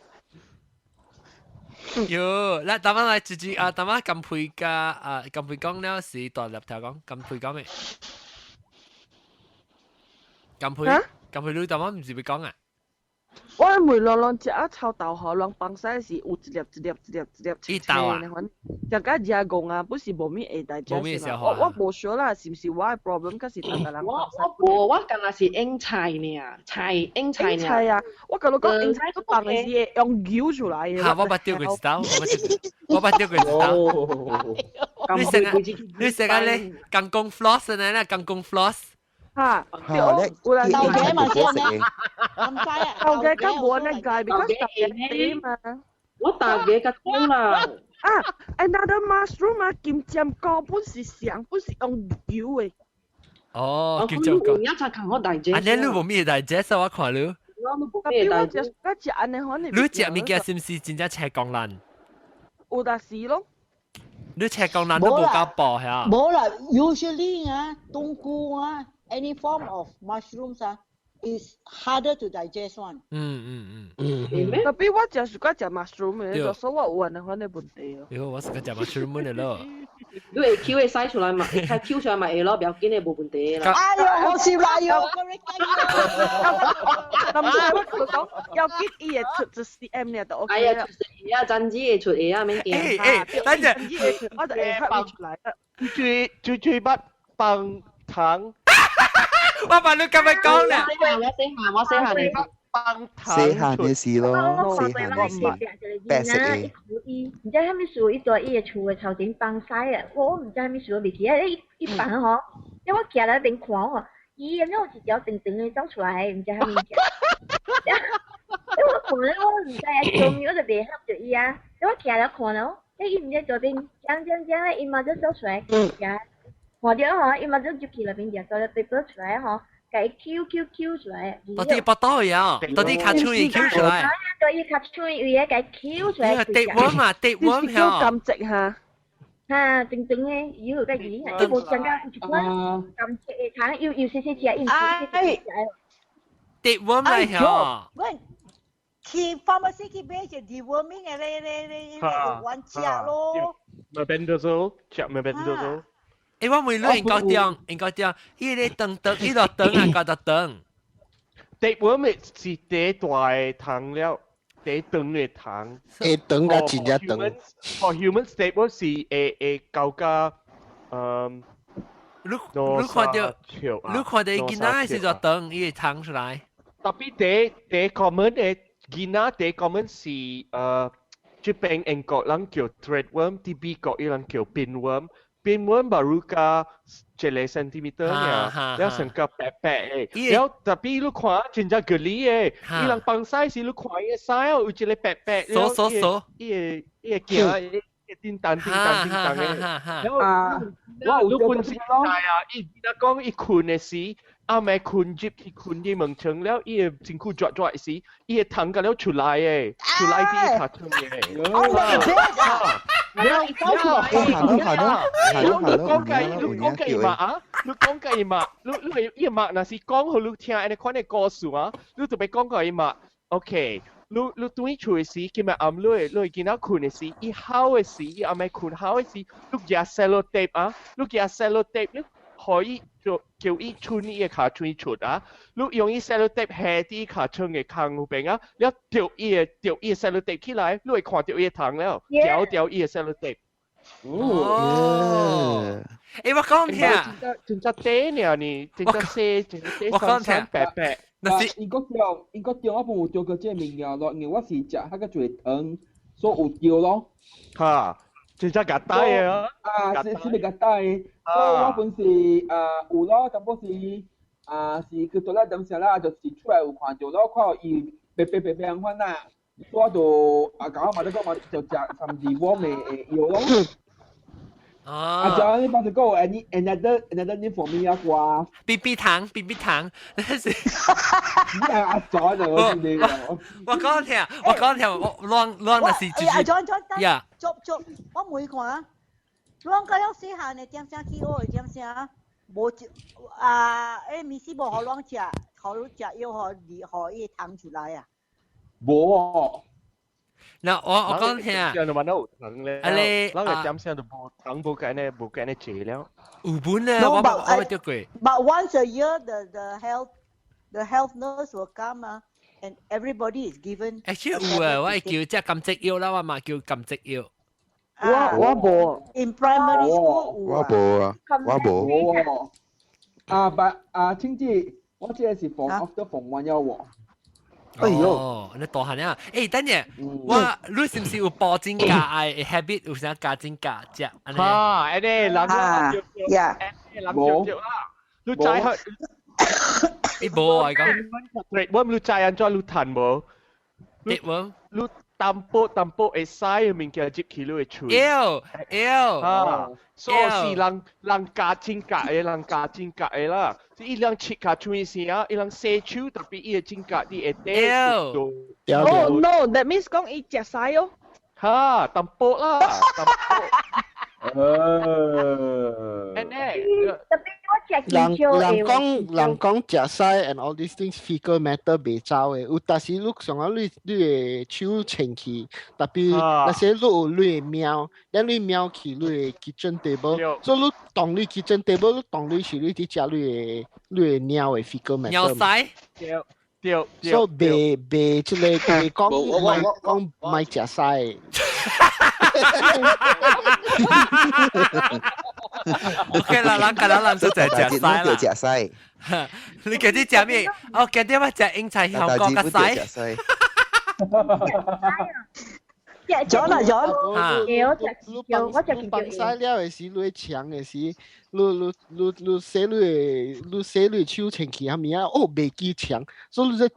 喲，來等下來自己啊，等下金佩加啊，金佩講了是大粒頭講，金佩講咩？金佩，金佩你等下唔是會講啊？我梅浪浪食啊臭豆腐，浪放屎是有一粒一粒一粒一粒一豆啊，食甲食戇啊，不是無咩會大無咩消化。我無熟啦，是毋是我的 problem？可是逐逐人我我無，我敢若是用菜爾，菜用菜爾。菜啊！我甲你講，用菜都放的是會用揪出來的。哈！我捌釣過一道，我捌釣過一道。你食啊？你食啊咧？公公 floss 呢？啦，公公 floss。哈，對，有啦，豆嘅嘛先咩？咁齋啊，豆嘅較無按呢解，because 豆嘅甜嘛。我大嘅較甜啦。啊，another mushroom 啊，金針菇本是上，本是用油的。哦，金針菇。一齊看我大隻。按呢你無咩 digest 我看你。特別我食，我食按呢款的。你食物件是毋是真正青光爛？有當時咯。你青光爛都無夠飽嚇。無啦，usually 啊，冬菇啊。Any form of mushrooms 啊，is harder to digest one。特別我食是愛食 mushroom 的，所以我有按呢款的問題哦。喲，我是個食 mushroom 的咯。你會 Q 會使出來嘛？會開 Q 出來嘛會咯，不要緊的，無問題啦。哎呦，好笑啦喲！咁我同佢講，要緊伊會出一 cm 呢就 OK 哎呀，出會啊，真子會出會啊，免驚。欸，等陣，我就會發出來。最最最捌放糖。我把你咁樣講咧，我寫下，我寫下你。放糖。細漢的事咯，細漢的事，白色的。伊毋知啥物事，伊蹛伊的厝的頭前放屎啊！我毋知啥物事，我袂記啊！伊伊放吼，因為我徛咧邊看吼，伊咁樣有一條長長的走出來，毋知啥物件。因為我看咧，我毋知啊，做咩我就袂合著伊啊。因為我徛咧看咯，伊毋知左邊講講講咧，伊嘛就走出來，徛看著吼，伊嘛就入去內邊掠做了 paper 出來吼。共伊 Q Q Q 出來。到底腹肚呀？到底跤手伊 Q 出來？對，伊跤手位個共 Q 出來。 tapeworm 啊，tapeworm 嚇。甘蔗哈。哈，長長的，有個魚，伊無增加有一款甘蔗的糖，又又細細隻，又細細隻。 tapeworm 來嚇。喂，去 pharmacy 去買一 deworming 的咧咧咧，藥丸食咯。 Mebendazole，食 mebendazole。欸，我問你，應該點？應該點？伊個長長，伊個長啊，夠得長。 tapeworm 是第大的蟲了，第長的蟲。會長甲真正長。 For humans tapeworm 是會會高甲，嗯。你看到，你看到囡仔是就長，伊會長出來。特別第第 common 的囡仔第 common 是這邊英國人叫 threadworm，佇美國伊人叫 pinworm。pinworm baru 加一個 centimeter 爾，了成個白白的，了特別你看真正吉利的，伊人放屎時你看伊个屎哦，有一個白白，鎖鎖鎖，伊會伊會行，伊會叮當叮當叮當的，了我你本身知啊，伊若講伊睏的時，暗暝睏入去睏佇門床了，伊會身軀抓抓時，伊會蟲個了出來的，出來佇伊跤床的。你了了，你講計，你講計嘛啊？你講計嘛？你你會伊嘛？若是講予你聽，按呢款的故事啊，你就欲講共伊嘛。OK，你你轉厝的時，今日暗你你會見到睏的時，伊哭的時，伊暗暝睏哭的時，你舉 cellotape 啊，你舉 cellotape，你可以就叫伊穿伊的跤喙出啊，你用伊 cellotape 下佇跤床的空有邊啊，你掉伊的掉伊的 cellotape 起來，你會看到伊的蟲了，掉掉伊的 cellotape。哦，欸，我講聽，真正短爾呢，真正細，真正我講聽，白白。那是英國中，英國中我本有釣過這個物件咯，因為我是食彼個濟糖，所以有釣咯。哈，真正夾帶的啊！啊，是是咪夾帶的？所以我本是啊有咯，淡薄是啊是去做了點啥啦，就是出來有看到咯，看到伊白白白白樣款啊，所以我就啊搞嘛，就講嘛就食三字我的藥咯。啊！阿張，你幫佢講，any another another name for me 啊啩？B B 糖，B B 糖，那是。你係阿張就我知你。我講聽，我講聽，我亂亂那是就是。阿張張，呀，做做，我每看，攏個了細漢的點聲去學的點聲，無啊，欸，咪是無予攏食，予你食藥，予予伊糖出來啊。無哦。嗱，我講聽啊，就問到有糖咧，啊你咱個點聲就無糖，無計呢，無計呢濟了。有本咧，我我得過。 But once a year, the health nurse will come 啊，and everybody is given. Actually 有啊，我係叫隻甘蔗藥啦，我嘛叫甘蔗藥。我無。 In primary school 我無啊，我無。無啊，but 啊，清子，我這個是放 after 放完了喎。哎呦，你大漢啊！欸，等陣，我你是唔是有保真價愛 habit 有啥加真價食？啊，安尼人啊，呀，人對對啦，你知佢？伊無啊，講。我你知按怎你趁無？跌無？你淡薄淡薄會使嘅物件入去你的喙。妖妖啊！所以是人人加真夾的，人加真夾的啦。伊人切下喙聲，伊人洗手，特別伊的真夾佇下底。 Oh no，that means 講伊食屎哦。哈，淡薄啦，淡薄。呃。安尼。特別我食人人講人講食屎 and all these things fecal matter 袂走的，有但是你上下你你的手清氣，特別那些你有你的貓，咱你貓去你的 kitchen table，所以你當你 kitchen table，你當你是你佇食你的貓的 fecal matter。尿屎。對對。所以袂袂這個袂講莫講莫食屎。 OK 啦，咱今日咱就食屎啦。食屎。你記得食咩？我記得我食英菜香港嘅屎。咗啦咗。我食我食你放屎了的時，你搶的時，你你你你洗你的你洗你手清氣蝦米啊？哦，袂記搶，所以你這。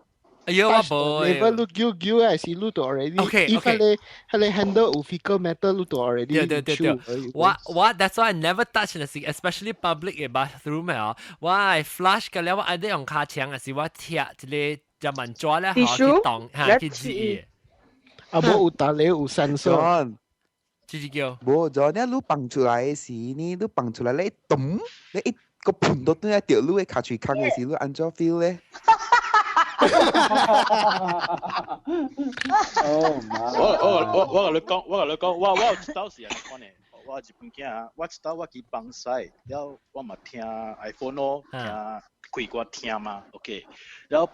哎呦，我無。你不你叫叫還是你都 already？ OK。伊迄個迄個 handle 有 fecal matter，你都 already。對對對對，我 that's why I never touch 那是 especially public 嘅 bathroom 啊。我係 flush 嘅了，我愛得用跤槍，還是我貼一個隻蚊紙咧，去擋嚇去治。啊，無有達咧有 sensor。這是叫。無，就你你放出來的時，你你放出來你咚，你一個盤都對來掉你的跤喙空的時，你按怎 feel 咧？我我我我共你講，我共你講，我有一道是按呢款的，我日本囝啊，我一道我去放屎，了我嘛聽 iPhone 咯，聽開歌聽嘛，OK，了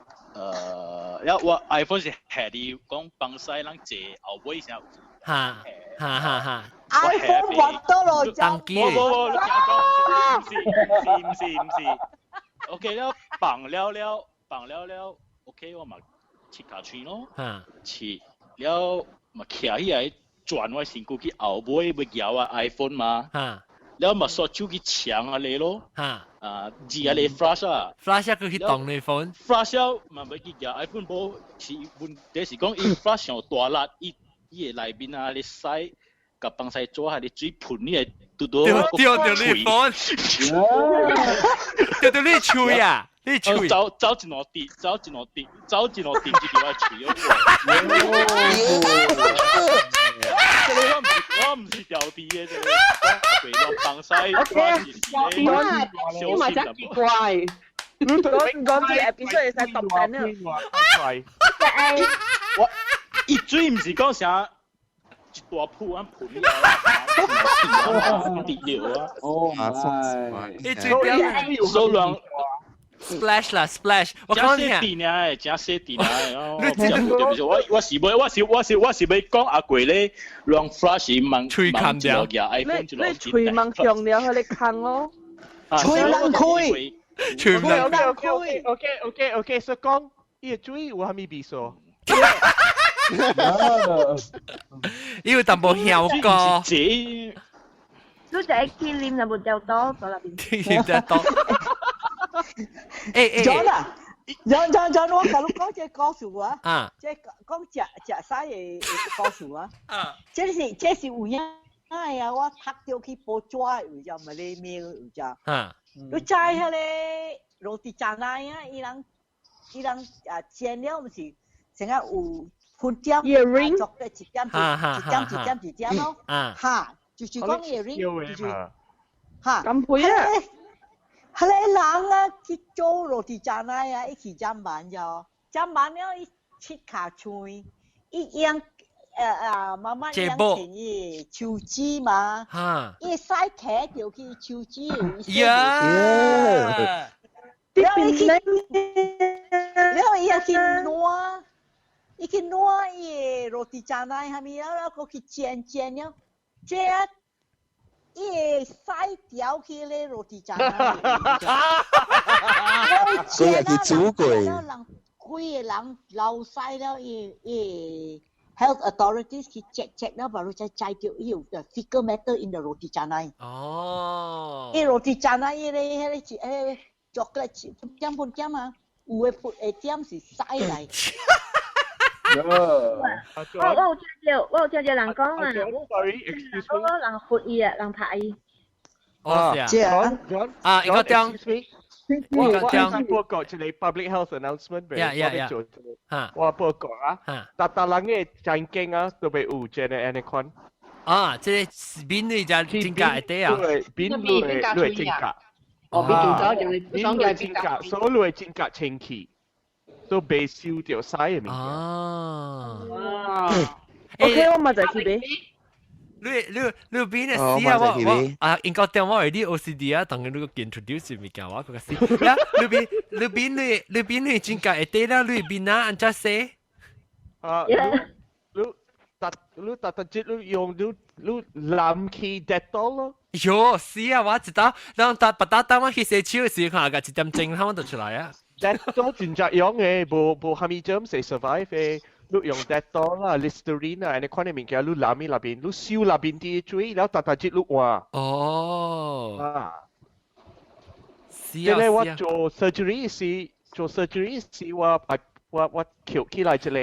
了我 iPhone 是下佇講放屎咱坐後尾啥有。哈哈哈哈！iPhone 滑多咯，當機。無無無，你聽講，毋是毋是毋是，OK 了放了了放了了。OK，我嘛切跤喙咯，切了嘛徛起來轉我身軀去後尾欲搖我 iPhone 嘛，了嘛煞手去搶啊你咯，啊，字啊你 flash 啊，flash 佢去動你 phone ，flash 了嘛欲去搖 iPhone 無是問題是講伊 flash 上大力，伊伊的內面啊你屎共放屎紙啊你水噴你會拄拄掉掉你 phone，掉掉你喙啊！你喙走走一兩滴，走一兩滴，走一兩滴，就佇我喙哦。這個我毋是我毋是調皮的，這個我袂放屎。 OK，你嘛真奇怪。講講啲 episode 會使讀緊啊。我伊水毋是講啥一大鋪按噴了啊，滴了啊。哦，伊水掉，所以人。 splash 啦 splash，我講你啊，真細滴爾的，真細滴爾的哦。我我是欲我是我是我是欲講阿貴咧，亂 flash 網喙空掉，你你喙網上了，彼个空咯。喙網開，喙網開。OK OK OK，所以講伊的水有啥物味素？伊有淡薄香膏。你就去啉就無掉多，嗰那邊。啉得多。欸欸，John 啊，John John John，我共你講這個故事啊，這講食食屎的故事啊，這是這是有影啊，我讀著去報紙有只馬來面有只，你知彼個 roti canai 啊，伊人伊人啊煎了毋是，成日有分點，做一點一點一點一點咯，哈，就是講伊 ring 就是嚇。咁配啊！係個人啊去做 roti canai 啊，伊去砧板咗，砧板了伊切卡喙，伊用媽媽養成伊手指嘛，伊屎騎掉去手指，呀！然後伊去，然後伊又去攞，伊去攞伊個 roti canai 蝦米，然後閣去煎煎了，煎啊！伊會屎掉去咧 roti canai。所以係煮過。人幾個人流屎了，伊伊 health authorities 去 check check 了，baru 才知到伊有 fecal matter in the roti canai。哦。伊 roti canai 伊咧，彼個是彼個 chocolate 點半點啊，有的會點是屎來。我有聽到，我有聽到人講啊， sorry，excuse me，我人罰伊啊，人拍伊。哦，是啊。啊，應該點？我報告一個 public health announcement 俾我做。我報告啊，逐逐人嘅環境啊，都袂有這個按呢款。啊，這個邊類就真假的啊？對，邊類類真假。哦，邊邊類真假，所有類真假清氣，都袂收到屎的物件。哦。 OK，我嘛就去買。你你你邊的死啊！我我啊，應該電話你 OCD 啊，當你個 introduce 物件，我個死。呀，你邊你邊你你邊你真假會對啦，你邊啊按怎洗？啊，你你你逐逐節你用你你藍去 Dettol 咯。喲，死啊！我知道，然後打把打我去洗手的時，看個一點鐘，他們就出來啊。 Dettol 真正用的，無無蝦米 germs 會 survive 的。你用 Dettol 啦、Listerine 啊，按呢款的物件，你淋喺那邊，你燒那邊啲水，然後逐逐節你換。哦。啊。是啊。這個我做 surgery 時，做 surgery 時我我我翹起來一個。你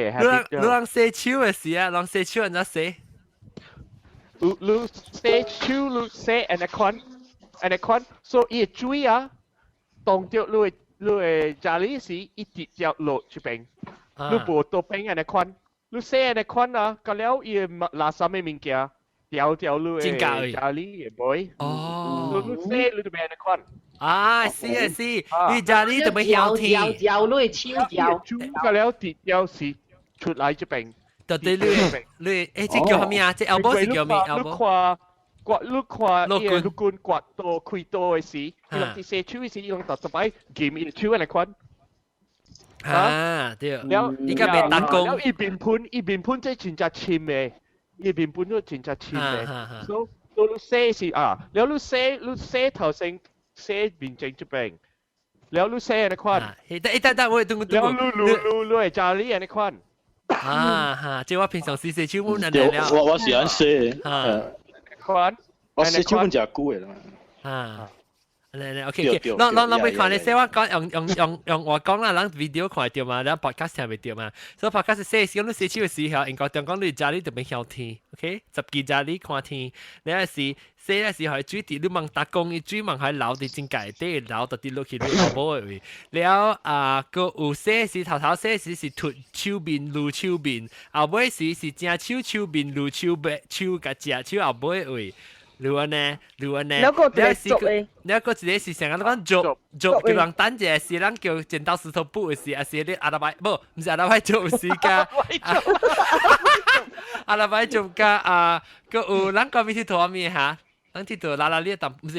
你人洗手的時啊，人洗手按怎洗？你你洗手，你洗按呢款，按呢款，所以伊水啊，當著你的你的家裡時，伊直接落這邊。你無倒邊按呢款，你洗按呢款啊，到了伊個垃圾的物件，掉掉你的家裡的杯。哦。你洗你就變按呢款。啊，是啊是，你家裡特別曉天。掉你手掉。到了直接是出來這邊。就對你你，誒，這叫啥物啊？這 elbow 是叫咩 elbow？你看，刮你看，伊個陸軍刮刀開刀的時，伊攏佇洗手的時，伊攏逐逐擺撳伊手按呢款。啊，對，伊個袂打工。了伊面噴，伊面噴這真正深的，伊面噴都真正深的。所以，所以你洗是啊，了你洗你洗頭先洗面前這邊，了你洗按呢款。欸，等等，我等等。了你你你你會家裡按呢款。啊哈！這我平常時洗手本按呢了。我我是按洗，款。我洗手本誠久的啦。啊。嚟嚟，OK OK，咱咱咱欲看你說我講用用用用話講啦，咱 video 看著嘛，咱 podcast 聽袂著嘛。所以 podcast 洗時，你洗手的時候，應該中講你家裡特別曉天，OK？十幾家裡看天，你若是洗的時候，水佇你問逐工，伊水問還流佇真界底，流到佇落去你後尾的位。了啊，閣有洗時頭頭洗時是脫手面、擼手面，後尾時是正手手面、擼手背手共食手後尾的位。你按呢？你按呢？你個一個做的，你個一個是成個講做做叫人等者，是人叫剪刀石頭布的時，還是你阿拉伯？無，毋是阿拉伯做時間。阿拉伯做甲啊，閣有咱講咩佚佗咩哈？咱佚佗拉拉鏈但毋是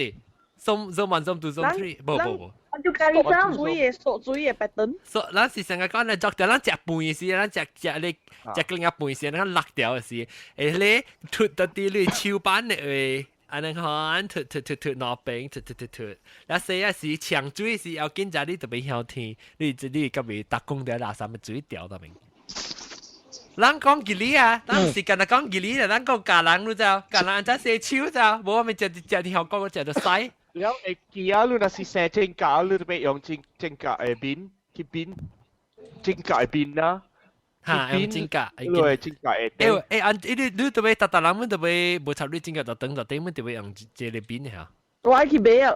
，zone zone one zone two zone three，無無無。就咖喱醬，水的縮水的白燈。所咱是成個講咧，作掉咱食飯時，咱食食咧食另外飯時，咱落掉的時，會咧脫到佇你手板的話。按呢看，脫脫脫脫兩邊，脫脫脫脫。那洗啊時搶水時要緊，你特別曉天，你你甲袂逐工佇垃圾的水掉到面。人講義理啊，咱是干焦講義理啦，咱講教人你知教人按怎洗手知無我咪食食佇香港，我食著屎。了會記啊，你若是洗指甲，你就欲用指指甲的面去邊指甲的面啊。哈，用指甲，對，指甲的。欸欸，按你你特別逐逐人們特別無插你指甲就長就頂，們特別用這個面嚇。我愛去買啊！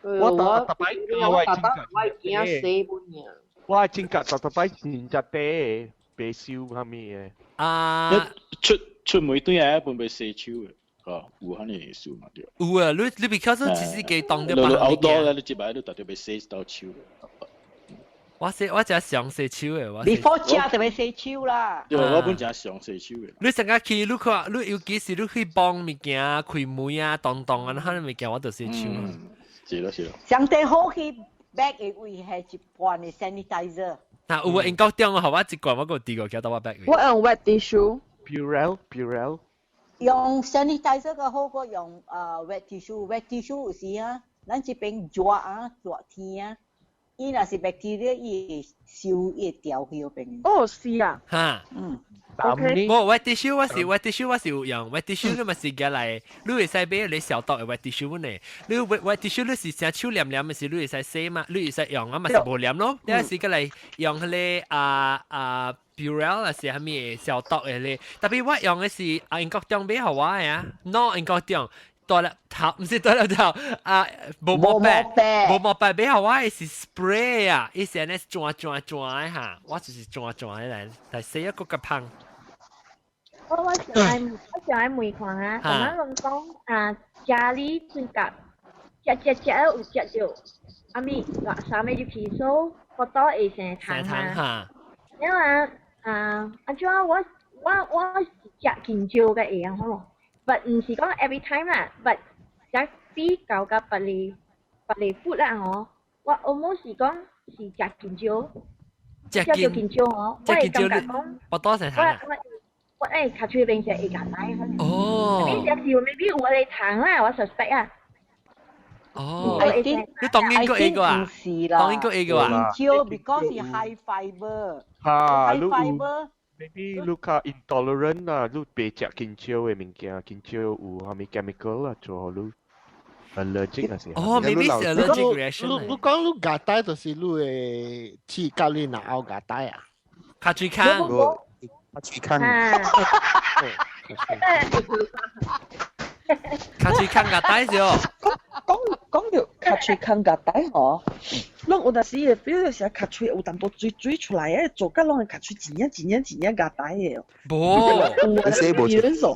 我逐逐擺我指甲，我驚洗本爾。我指甲逐逐擺真正短的，袂修啥物的。啊！出出門對下本袂洗手的。哦，有可能事嘛對。有啊，你 because 其實幾當你你 outdoor 咧，你這擺你特別欲洗到手。我洗我只常洗手的，我。 Before 食就欲洗手啦。對，我本正常洗手的。你成日去，你看，你尤其是你去幫物件、開門啊、當當啊，那物件我就洗手。是咯是咯。上帝好去 bag 的位係一罐的 sanitizer。嗱，有啊，英國中學我一罐我個遞過去到我 bag。我用 wet tissue。 Purell Purell。用 sanitizer 較好過用wet tissue。wet tissue 有時啊，咱這邊熱啊，熱天啊。伊若是 bacteria，伊會燒，伊會掉去嗰邊。哦，是啊。哈。嗯。 OK。無 wet tissue 我是 wet tissue 我是有用 wet tissue 你嘛是寄來，你會使買你消毒的 wet tissue 呢？你 wet tissue 你是成手黏黏的時，你會使洗嘛？你會使用啊嘛是無黏咯。你是過來用彼个Purell 啊是啥物消毒的咧？特別我用的是啊英國中買予我的啊，no 英國中。大粒頭毋是大粒頭啊，無毛白，無毛白買予我的是 spray 啊，伊是按呢轉轉轉的哈，我就是轉轉的來洗一個個芳。我上愛問看啊，咁樣攏講啊，家裡春甲食食食有食著，啊咪熱衫的入去所，腹肚會生蟲啊。然後啊啊，按怎我是食緊少嘅會啊，好無？But 毋是講 every time 啦，but 食比較甲別個別個 food 啦吼，我 almost 是講是食緊少，食著緊少吼，我會感覺講，腹肚生蟲啊。我尻喙邊是會咬帶。哦。你食是 maybe 有個蟲啦，我 suspect 啊。哦，你當然個 A 個啊？當然個 A 個啊？少 because 是 high fiber。啊，high fiber。 Maybe 你較 intolerant 啊，你袂食香蕉的物件，香蕉有啥物 chemical 啊，做予你 allergic 啊是。哦，maybe 是 allergic reaction。你講你咬帶就是你會去教你哪後咬帶啊？尻喙空。尻喙空。尻喙空咬帶是哦。講講著尻喙空咬帶吼，攏有當時會 feel 著是尻喙有淡薄水水出來的，做甲攏會尻喙一領一領一領咬帶的。無，你無出。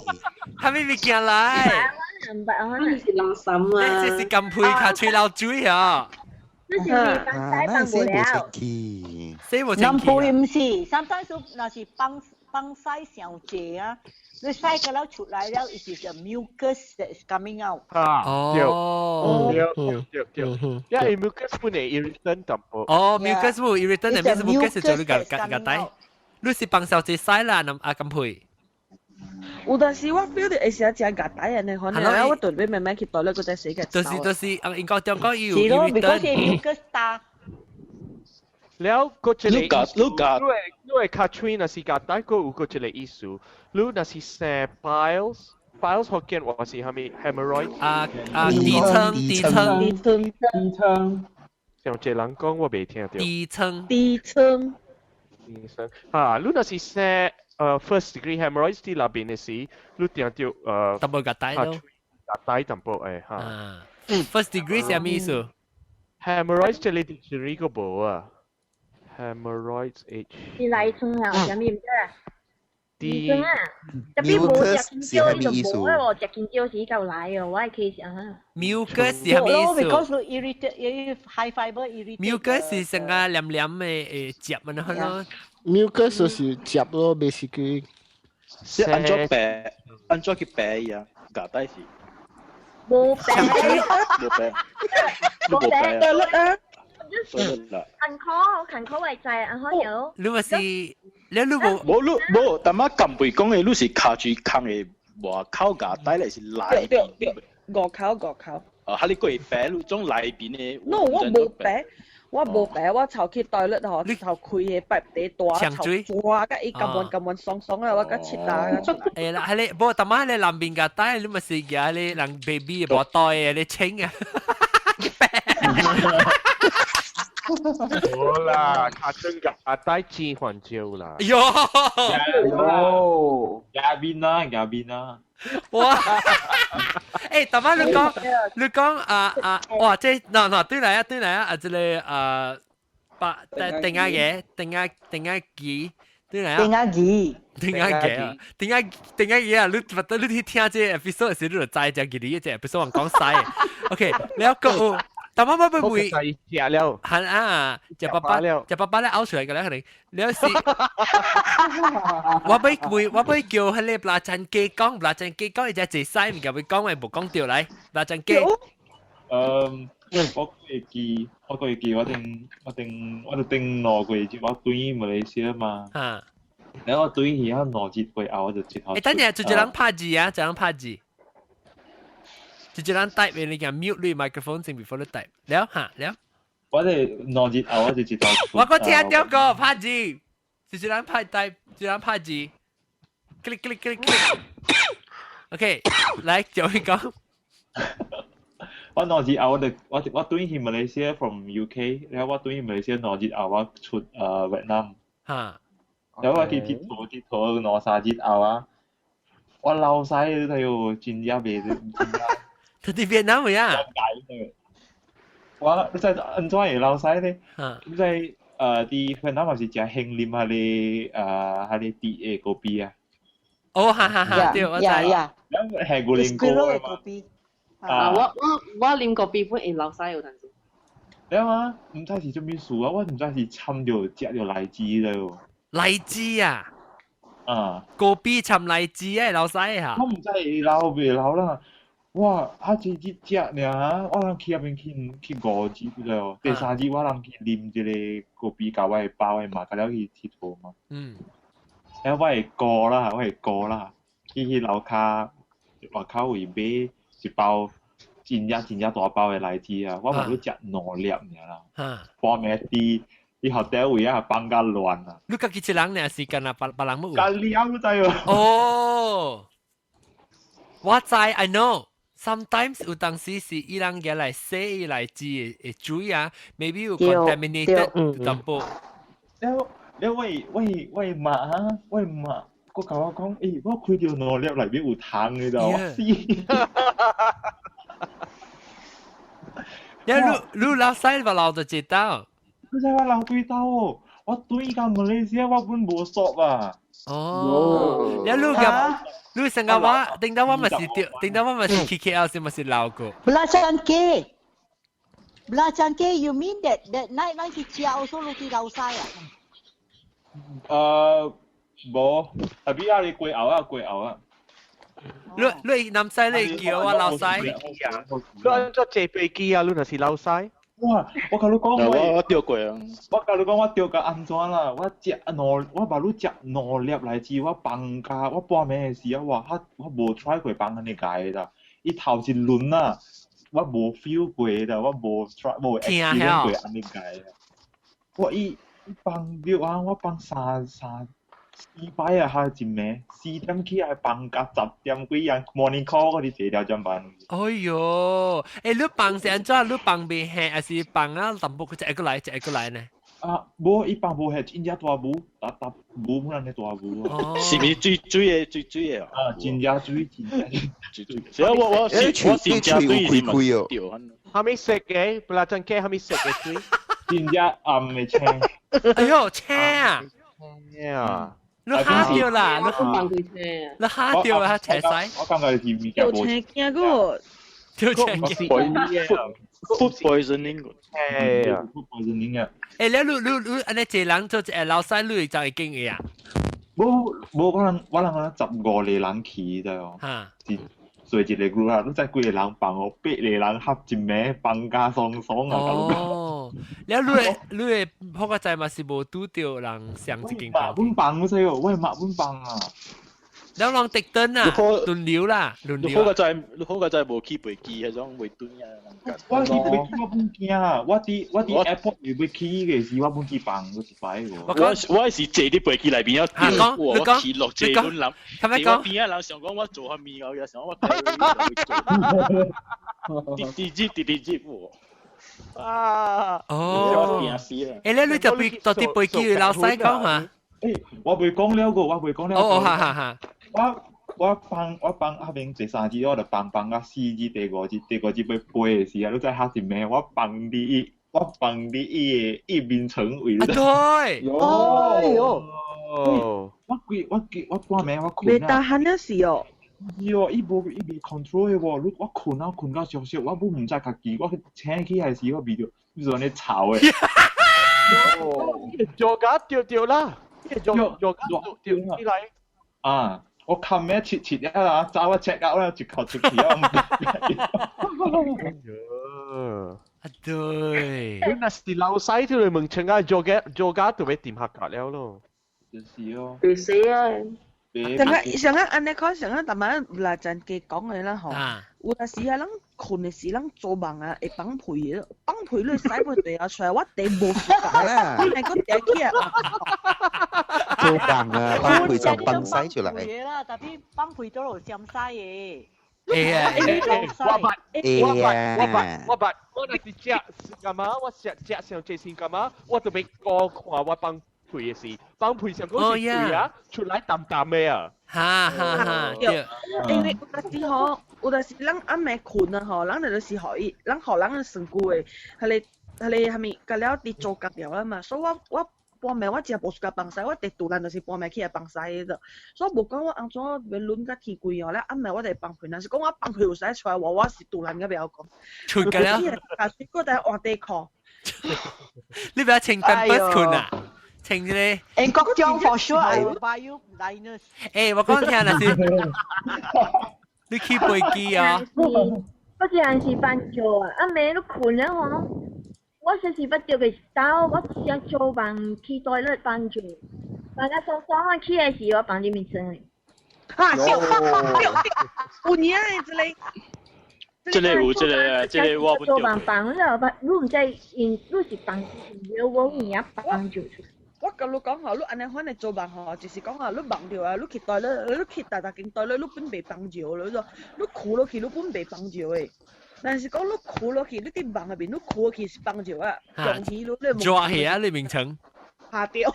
啥物物件來？那是垃圾啊！這是甘配尻喙流水啊！這是放屎放無了。洗無清氣。南配毋是，sometimes 若是放放屎傷濟啊。你洗個了出來了，it is a mucus that is coming out。啊，對，對對對，因為 mucus 本來 irritant 淡薄。哦，mucus 冇 irritant，係咩 mucus 做你個個帶？你是幫手濟洗啦，南阿甘配。有當時我 feel 到會時食咬帶安呢，可能我準備慢慢去倒咧，閣再洗個。就是啊，英國中國有是咯，because mucus 大。了，閣一個你咬你咬，你的尻喙若是咬帶，閣有閣一個意思。你若是生 piles，piles 福建話是啥物 hemorrhoid？啊啊，痔瘡痔瘡痔瘡痔瘡。像一個人講，我袂聽著。痔瘡痔瘡。痔瘡啊！你若是生first degree hemorrhoids 佇內邊的時，你定著淡薄咬帶咯。咬帶淡薄的哈。 First degree 是啥物意思？Hemorrhoids 這個 dictionary 閣無啊。Hemorrhoids H 是內瘡啊，啥物毋知啊？痔瘡啊，特別無食香蕉，伊就無啊喎，食香蕉是夠來哦，我的 case 啊。 Mucus 是啥物意思？Because irritate, high fiber irritate。 Mucus 是成個黏黏的誒汁咁樣咯。 Mucus 就是汁咯，basically。是按怎白，按怎去白呀？咬帶是。無白。無白。無白。啊！近可近可為制，啊可有。你咪是，你無？無你無，但仔甘貝講的，你是尻喙空的外口咬帶來是內邊？外口外口。哦，哈你過會白，你種內邊的。 No，我無白，我無白，我頭去 toilet 吼，頭開的擺地大，頭抓甲伊甘願甘願爽爽啊，我甲切打出來。誒啦，係你，無但仔你南邊咬帶，你咪是舉你人 baby 的無袋的，你清啊。好啦，尻槍咬帶真煩少啦。喲，喲，牙邊啦，牙邊啦。哇！欸，大媽你講，你講啊啊，哇！這嗱嗱對來啊對來啊，啊這個啊，把定下嘅，定下定下記，對嚟啊？定下字。定下嘅啊？定下定下嘢啊？你覺得你去聽這 episode 時，你就知只記你這 episode 講晒。OK，你個但媽媽會會食了，係啊，食爸爸食爸爸咧嘔出來嘅咧，可能你有時我俾會我俾叫佢哋belacan雞講belacan雞講，伊只坐西，唔叫佢講，咪無講掉來belacan雞。我會記，我會記，我頂我頂我就頂2個月，我對馬來西亞嘛。啊。然後我對去啊2日過後，我就直頭。欸，等陣，就一人拍字啊，一人拍字。就一人 type 你講 mute 你 microphone 先 before 你 type。了嚇了。我哋2日後我就直頭。我個聽到個拍字，就一人拍 type，一人拍字。click click click click。OK，來就去講。我兩日後我就我我對去馬來西亞 from UK，然後我對去馬來西亞兩日後我出越南。嚇。然後我去佚佗佚佗2、3日後啊，我老細都睇真正袂真正。佢佇越南位啊？我你知按怎會老細咧？你知佇越南嘛是誠興啉彼个彼个甜的咖啡啊。哦，哈哈哈，對，我知。咱係牛奶糕嘛。啊！我我我啉咖啡本會老細有陣時。你啊，毋知是啥物事啊！我毋知是摻著食著荔枝了。荔枝啊！啊！咖啡摻荔枝啊，老細嚇。我毋知會老袂老啦。哇！啊，一日食爾，我人去遐邊去去5日了，第三日我人去啉一個咖啡，共我的包的嘛，甲了去𨑨迌嘛。然後我會過啦，我會過啦，去去樓跤外口位買一包真正真正大包的荔枝啊，我嘛閣食兩粒爾啦。半暝佇佇 hotel 位啊，放甲亂啊！你家己一人爾是干焦別別人無？甲了知無？哦，我知，I know。Sometimes 有當時是伊人舉來洗伊荔枝的水啊，maybe 有 contaminated 淡薄。了了，我我我媽啊，我媽，閣共我講，欸，我開著兩粒內面有蟲的，我死！了，你你老細嘛留著一道？你知我留幾道哦？我對到馬來西亞我本無索啊！哦，了你個你成個我，頂到我嘛是掉，頂到我嘛是去 KL 是嘛是留過。 Belacan K. Belacan K, you mean that that night 咱去食 also 你去老細啊？無，特別啊，你過後啊，過後啊。你你南西你叫我老細。你按怎坐飛機啊？你若是老細？哇！我共你講，我我著過啊！我共你講，我著甲按怎啦？我食兩，我目你食兩粒荔枝，我放假，我半暝的時啊，哇！我無 try 過放按呢解啦。伊頭一輪啊，我無 feel 過啦，我無 try 無 experience 過按呢解啦。我伊放著啊，我放三三四擺啊，還一暝4點起來放到10點幾啊，morning call 我佇坐了怎辦？哎喲，欸，你放是按怎？你放袂下，還是放啊淡薄？佢一個來，一個來呢？啊，無，伊放無下，真正大霧，逐逐霧本來大霧啊。是毋是水水的水水的啊？真正水，真正水水。所以我我是我是食水是嘛對。蝦米色嘅？belacan雞蝦米色嘅水？真正暗的青。哎喲，青啊！青啊！你嚇掉啦！你你嚇掉啦！斜西。我感覺是物件無。青驚個。跳青驚。Food poisoning。係啊，food poisoning 啊。欸，你你你按呢一個人做一個老細，你會就會經嘅啊？無無，我人我人15個人去咋哦。嚇。是做一個 group 啊，你知幾個人放哦？8個人合一暝放假爽爽啊！哦，了你的你的破個仔嘛是無拄著人上一間房。馬本放我知哦，我係馬本放啊。了人特登啊，輪流啦，輪流。你好個仔，你好個仔無去飛機，彼種袂轉啊。我去飛機我本驚啊！我佇我佇 airport 未要起嘅時，我本去放過一擺個。我我是坐佇飛機內面啊，我去落坐輪人，坐我邊仔人想講我做啥物哦，伊想我滴滴接滴滴接喎。啊！哦，欸，你特別特別飛機老細講嚇？欸，我未講了個，我未講了。哦，哈哈哈。我我放我放下邊第三日，我就放放到四日、第五日、第五日欲飛的時啊，你知嚇一暝，我放佇伊，我放佇伊的伊面床位。對。哎喲。哦，我規我記我半暝我困袂 tahan 了是哦。是哦，伊無伊未 control 的喎，你我困啊困到熟熟，我本毋知家己，我醒起來時我味著，你做呢臭的。哦，做假掉掉啦，做做假掉掉起來。啊！我冚咩切切一啊，走一 check out 啦，一口出去啊！啊對，你若是老細條嚟問成啊，做假做假就要點下格了咯。就是哦。別死啊！上個上個按呢講，上個逐擺來真加講的啦吼。有陣時啊，咱睏的時，咱做夢啊，會放屁的，放屁你使袂地啊出來，我地無時間，我係個地起來。做夢啊，放屁就放屎出來。啦，tapi 放屁都有閃屎的。會啊，我捌，我捌，我捌，我捌，我若是食是幹嘛？我食食上這先幹嘛？我就欲過看我放屁的事，放屁上講是屁啊，出來淡淡的啊。哈哈哈，對。因為有陣時吼，有陣時咱暗暝睏啊吼，咱就是予伊，咱予人身軀的，彼個彼個啥物，甲了佇做覺了啦嘛，所以我我。半暝我真無 suka 放屎，我第突然就是半暝起來放屎的，所以無講我按怎欲輪甲天規哦咧，暗暝我就會放屁，若是講我放屁有使出來話，我是突然甲袂曉講。出個了。啊，水果在換底褲。你不要穿 Pampers 睏啊？穿這個。英國將 for sure I will buy you Linus。欸，我講聽若是，你去飛機啊？我一陣是放尿啊，暗暝你睏了吼。我說是捌著個兜，我想做夢去 toilet 放尿，放到爽爽啊起來時，我放入面床。哈！對，有影的這個。這個有這個，這個我做夢放了，你毋知因你是放尿，無影放尿出。我共你講吼，你按呢款的做夢吼，就是講啊，你夢著啊，你去 toilet，你去逐逐間 toilet，你本袂放尿了，你跍落去，你本袂放尿的。但是講你跍落去，你佇夢入面，你跍落去是放尿啊，中起你你抓起啊，你名稱。下掉。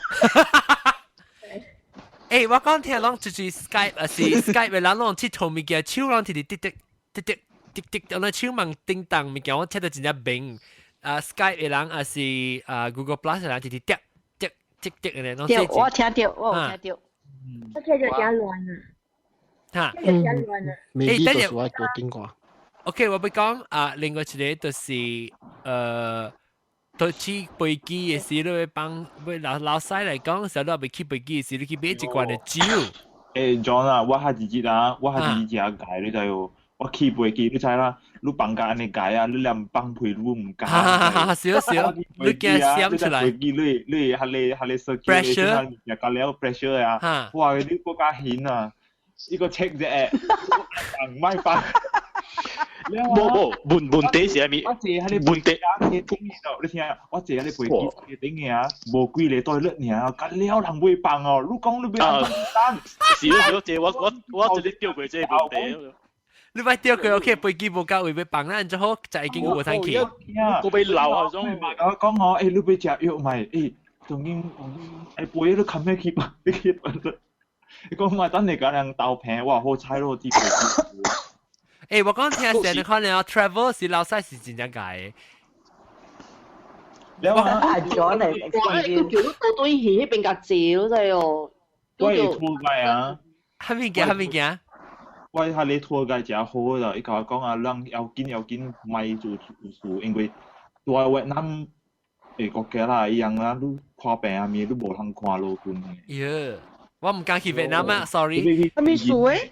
欸，我講聽攏就是 Skype 啊，是 Skype 的人攏𨑨迌物件，手攏直直滴滴滴滴滴滴，那手忙叮當物件，我聽得真正明。啊，Skype 的人啊是啊 Google Plus 的人，直直滴滴滴滴的咧。對，我聽到，我有聽到。我聽著真亂啊！哈，聽著真亂啊！欸，等下我過電話。 OK，我欲講啊，另外一個就是都去飛機的時，你欲放，欲老老細來講，時你欲去飛機的時，你去買一罐的酒。欸，John 啊，我下一日啊，我下一日食戒，你知無？我去飛機，你知啦？你放假按呢戒啊，你連放屁你毋敢。哈哈哈！少少，你驚閃出來。飛機你你彼个彼个設計，你食了 pressure 啊！哇，你閣較興啊！伊個 check 者，唔愛放。無無問問題是啥物？我坐喺你問題頂你聽，我坐喺你飛機頂嘅啊，無幾个 toilet 爾，甲了人袂放哦。你講你欲按怎？是咯是咯，這我我我一直釣過這個問題。你捌釣過 OK，飛機無夠位欲放，咱就好就已經無通去。我欲鬧啊種。我講哦，欸，你欲食藥未？欸，當今欸，飛你冚咩去吧？你去你講嘛，等你共人鬥平，哇，好彩咯，啲飛機。欸，我講聽成你可能 travel 是老細是真正解的。我阿 John 嚟，哇！佢叫你到對去彼邊共借咯，真哦。我會拖街啊！啥物件？啥物件？我彼个拖街誠好啦，伊共我講啊，人要緊要緊，莫做事，因為蹛越南的國家啦，伊樣啊，你看病啊物，你無通看勞軍的。喲，我毋敢去越南啊，sorry。啥物事誒？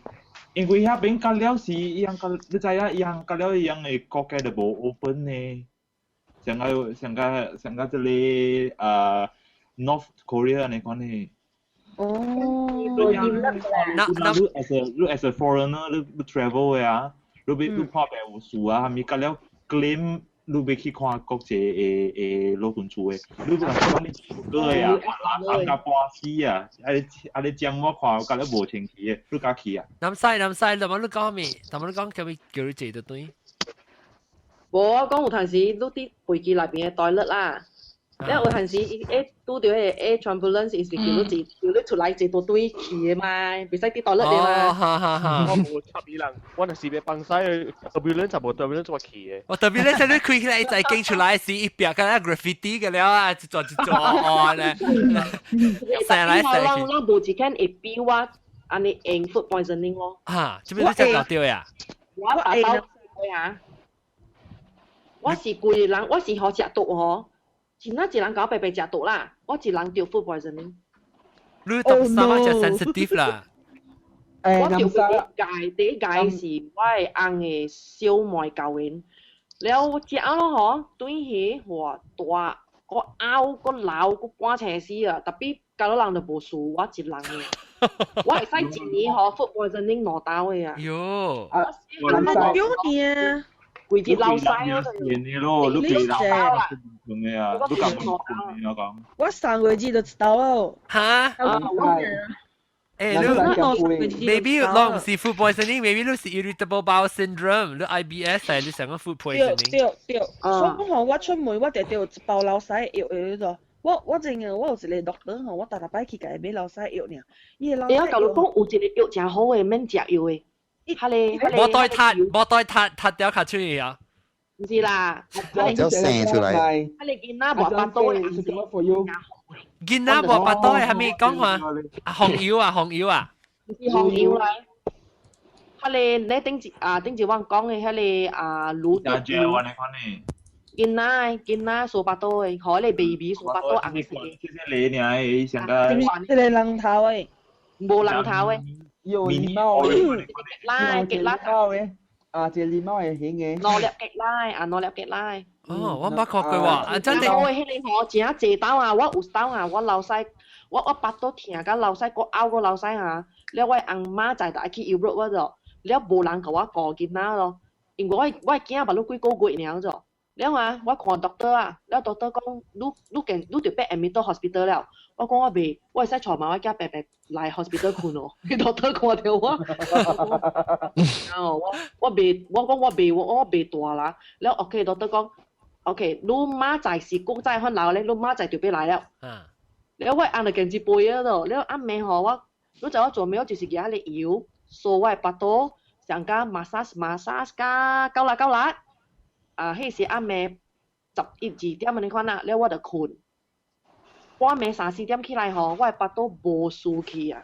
因為遐邊甲了是，伊樣甲你知影，伊樣甲了伊樣的國家就無 open 呢。像個像個像個這個North Korea 按呢款呢。哦。那那你 as a 你 as a foreigner 你你 travel 的啊，你欲你看病有事啊，啥物甲了 claim 你欲去看國際的的勞工處的，你若講你過的啊，人甲半死啊，啊你啊你將我看甲了無清氣的，你敢去啊？南西南西，頭仔你講咩？頭仔你講叫咩叫你坐就對。無，我講有陣時你佇飛機內邊的 toilet 啦，了有陣時伊會拄著彼個 ambulance，伊是叫你坐，叫你出來坐多對去的嘛，袂使佇 toilet 的嘛。哦，哈哈哈。我無插伊人，我若是欲放屎，ambulance 就無 ambulance 我去的。我特別咧，你開起來，一經出來是一壁個 graffiti 嘅了啊，一座一座哦咧，射來射去。咱無一間會比我按呢用 food poisoning 咯。啊，這邊你只搞掉呀？我達到啊！我是規人，我是好食毒吼。前仔一人共我白白食毒啦，我一人著 food poisoning。你讀三仔只 sensitive 啦。我著第一屆，第一屆是我的翁的小妹教因，了食咯吼，對彼哇大，閣嘔，閣流，閣趕青死啊！特別教到人就無事，我一人的，我會使一年吼 food poisoning 兩道的啊。喲，我表你啊！規日流屎咯，你咯，你規流啦，嘅啊，你講我講。我上個月就知道咯。嚇？誒，你 maybe 我毋是 food poisoning，maybe 你是 irritable bowel syndrome，你 IBS 係你成個 food poisoning。對對，所以講我出門我定著一包流屎藥的個。我我真嘅，我有一個 doctor 吼，我逐逐擺去共伊買流屎藥爾。伊個流屎藥。欸，我共你講有一個藥誠好的，免食藥的。彼個。無袋踢，無袋踢，踢掉較出去啊！毋是啦，就生出來。彼個囡仔無腹肚的，囡仔無腹肚的，啥物講話？啊，紅油啊，紅油啊！毋是紅油來。彼個你頂一啊，頂一晚講的彼個啊，滷蛋。囡仔囡仔蘇腹肚的，予彼個 baby 蘇腹肚紅色的。這個你爾，上個。這個人頭的。無人頭的。有禮貌的，拉極拉的，啊，這禮貌的型的。兩粒極拉啊，兩粒極拉。哦，我捌看過喎，啊真的。我彼個吼真濟刀啊，我有刀啊，我流屎，我我腹肚疼甲流屎，閣嘔閣流屎啊。了我翁媽仔就愛去 Europe 我就，了無人共我顧囡仔咯，因為我我囝捌了幾個月爾咋。了啊，我看 doctor 啊，了 doctor 講，你你見你著欲 admit 到 hospital 了。我講我袂，我會使帶埋我囝白白來 hospital 睏哦。doctor 看著我，哦，我我袂，我講我袂，我我袂大啦。了 OK，doctor 講，OK，你明仔是古早款老咧，你明仔就欲來了。了我翁就見一杯啊咯，了暗暝吼我，你知我做咩？我就是舉彼个油，掃我的腹肚，上加 massage massage 加夠啦夠啦。啊，彼時暗暝十一二點按呢款啊，了我就睏。半暝三四點起來吼，我的腹肚無舒去啊。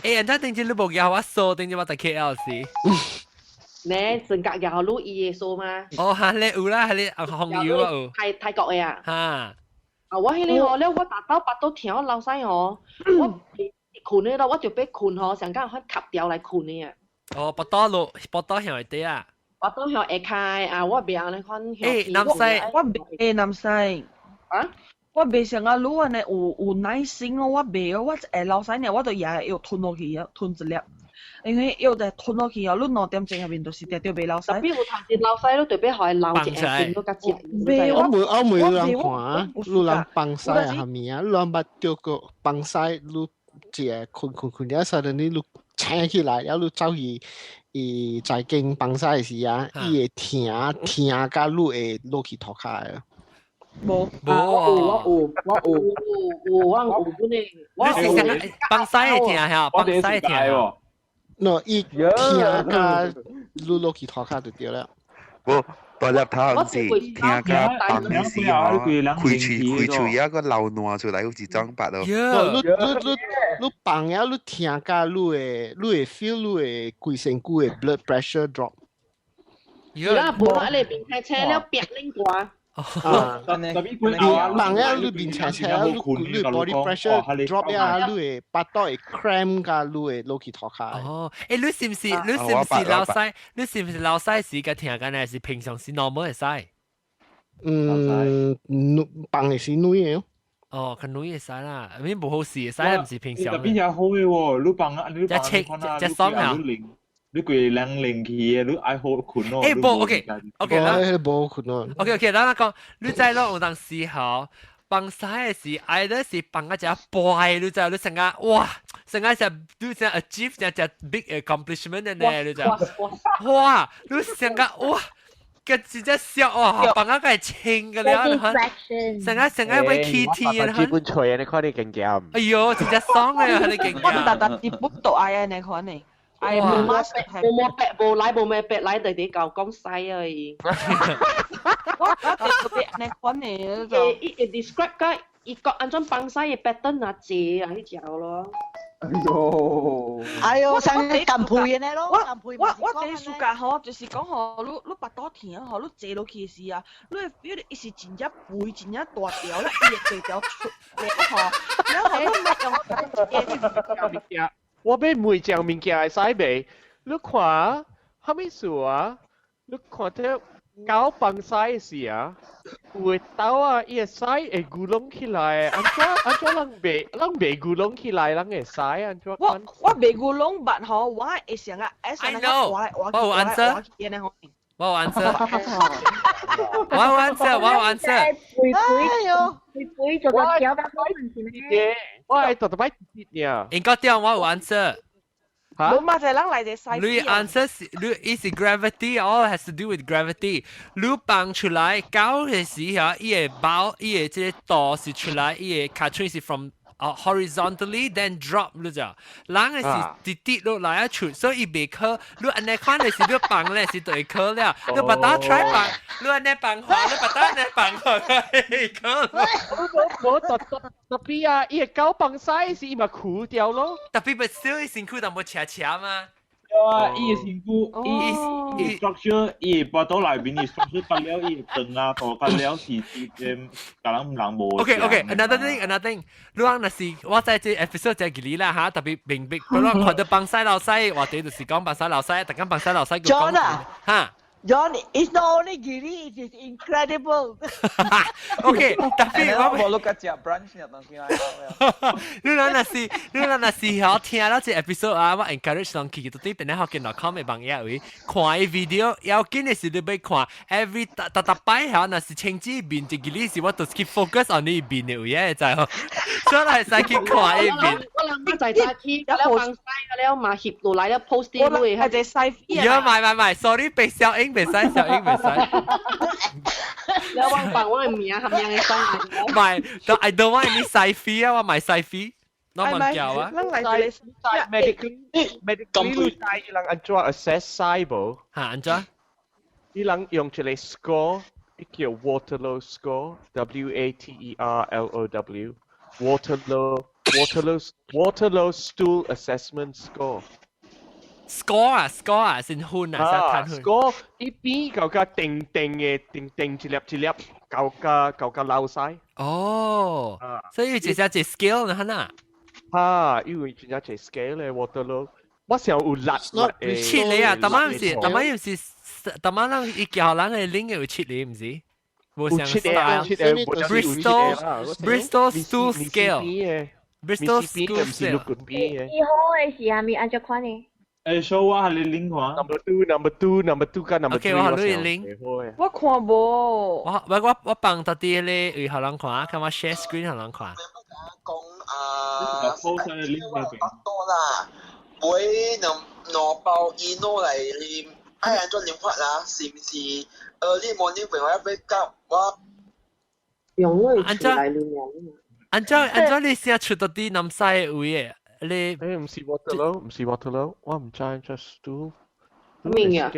欸，人家頂次你無叫我掃，頂次我在 KL 時。你成格又你伊的掃嗎？哦，哈，你有啦，彼个紅油啊有。泰泰國的啊。哈。啊，我彼个吼，了我逐晝腹肚疼，我流屎吼，我睏的咯，我就欲睏吼，上間款吸掉來睏的啊。哦，腹肚落，腹肚向下底啊。腹肚向下開啊，我袂按呢款向。欸，南西，我袂南西。啊？我袂像阿汝按呢有有耐心哦，我袂哦，我一下流屎爾，我就也會吞落去啊，吞一粒。因為藥就吞落去哦，你2點鐘入面就是定著袂流屎。特別有頭先流屎，你特別予伊流一下，吞到較食。袂，我未我未有人看，有人放屎啊，蝦米啊？有人捌著過放屎，你一下睏睏睏了，suddenly 你醒起來，了你走去伊在間放屎的時啊，伊會疼疼甲你會落去塗跤的。無無我有我有有我有本的，我是放屎會疼嚇，放屎會疼。喏，伊疼甲你落去塗跤就對了。無，大粒頭毋是疼甲放的時吼，開喙開喙啊個流爛出來，有一種白咯。你你你你放了，你疼甲你會你會 feel 你會規身軀的 blood pressure drop。是啦，無啊，你面青青了，白冷歌。啊！放了你面青青，你你 body pressure drop 呀，你會腹肚會 cramp 甲你會落去塗跤。哦，欸，你是毋是你是毋是流屎？你是毋是流屎時個疼緊，還是平常時 normal 會使？嗯，放的是軟的。哦，較軟會使啦，免無好勢會使，毋是平常。特別也好的喎，你放啊，你放只爽啊！你規人冷去的，你愛好睏咯。欸，無，OK，OK 啦，無睏咯。 OK，OK，咱講，你知咯，有當時候放屎的時，either 是放個只壞，你知，你成個哇，成個只你成 achieve 只只 big accomplishment 的呢，你知。哇，你成個哇，個直接笑哦，放啊個係清嘅了，成個成個會起天啊！基本吹啊，你看你勁夾。哎呦，直接爽咧，你勁夾。我特特日本度愛啊，你看你。哎，冇乜冇冇白冇奶冇咩白奶，地地舊講西而已。我特別你看你就。伊會 describe 個伊個按怎放西嘅 pattern 啊，濟啊，彼條咯。哎呦！哎呦，上個近配嘅咯，我第暑假吼，就是講吼，你腹肚疼吼，你坐落去時啊，你會 feel 伊是真正肥，真正大條咧，伊會大條出嚟吼，然後你咪用物件，我欲問一樣物件會使袂？你看，啥物事啊？你看著狗放屎時啊，有的狗啊，伊的屎會咕攏起來，按怎按怎人袂人袂咕攏起來，人會屎按怎？我袂咕攏捌吼，我會想啊，會想啊，我有 answer，我有 answer，我有 answer，我有 answer。哎呦，肥肥做個條個咩？我係特特擺啲呀。應該點我有 answer。冇嘛就係人嚟隻細。你 answer 是你意是 gravity all has to do with gravity。你放出來搞嘅時候，伊會包，伊會這個度是出來，伊會卡出是 from horizontally then drop 你知？人嘅是直跌落來啊出，所以伊袂可。你按呢款嘅是你放咧是對可了。你把它 try 放，你按呢放下，你把它按呢放下，可。冇冇特特特別啊！伊個狗放屎是伊嘛苦掉咯。特別不少伊身軀淡薄斜斜嘛。對啊，伊個身軀，伊 structure，伊腹肚內面伊 structure 不了，伊長啊，大個了是是誒，甲人人無。 OK OK，another thing，another thing，你講若是我在這 episode 就記啦嚇，特別明白，比如講看到放屎老屎，話題就是講放屎老屎，突然放屎老屎叫講嚇。 John, it's not only giri, it is incredible. OK，特別我無錄個食 brunch 呢，當時你若是你若是好聽了這 episode 啊，我 encourage 人去到對邊學見 .com 嘅網頁位看伊 video，要緊的是你欲看 every 逐逐逐擺嚇，若是清子面一個你是我都去 focus on 你面的位啊，知吼？所以會使去看伊面。我人我在早起，了放屎了嘛翕落來了 post 啲落係隻細呀，唔係唔係，sorry，被小英袂使，小英袂使。了我放我的名含名的使。唔係，I don't want any 細飛啊，我買細飛。我問叫啊。咱來一個 medically 你知伊人按怎 assess 屎無？嚇，按怎？伊人用一個 score，叫 Waterlow score，W A T E R L O W，Waterlow Waterlow Waterlow stool assessment score。 score 啊，score 啊，先分啊，先 score 一邊夠個定定嘅定定一粒一粒，夠個夠個流屎。哦，所以這只一 scale 呢，哈哈，因為真正一 scale 咧，Waterlow，我想有辣辣嘅。七厘啊，逐擺毋是，逐擺毋是，逐擺人伊叫人嘅 link 有七厘，毋是？無像 style。Bristol Stool Scale。Bristol Stool Scale。伊好嘅是係咪按怎款呢？誒，show 我係你 link 看。 Number two, number two, number two 加 number three。OK，我予你 link。我看無。我放到啲咧，為予人看，看我 share screen 予人看。講啊，多啦，買兩兩包 Eno 來啉，愛按怎啉法啦？是毋是 early morning 我要 wake up 我用我出來啉。按怎按怎你寫出到啲南西位嘅？你誒毋是 Waterlow，毋是 Waterlow，我毋知 just do。明啊？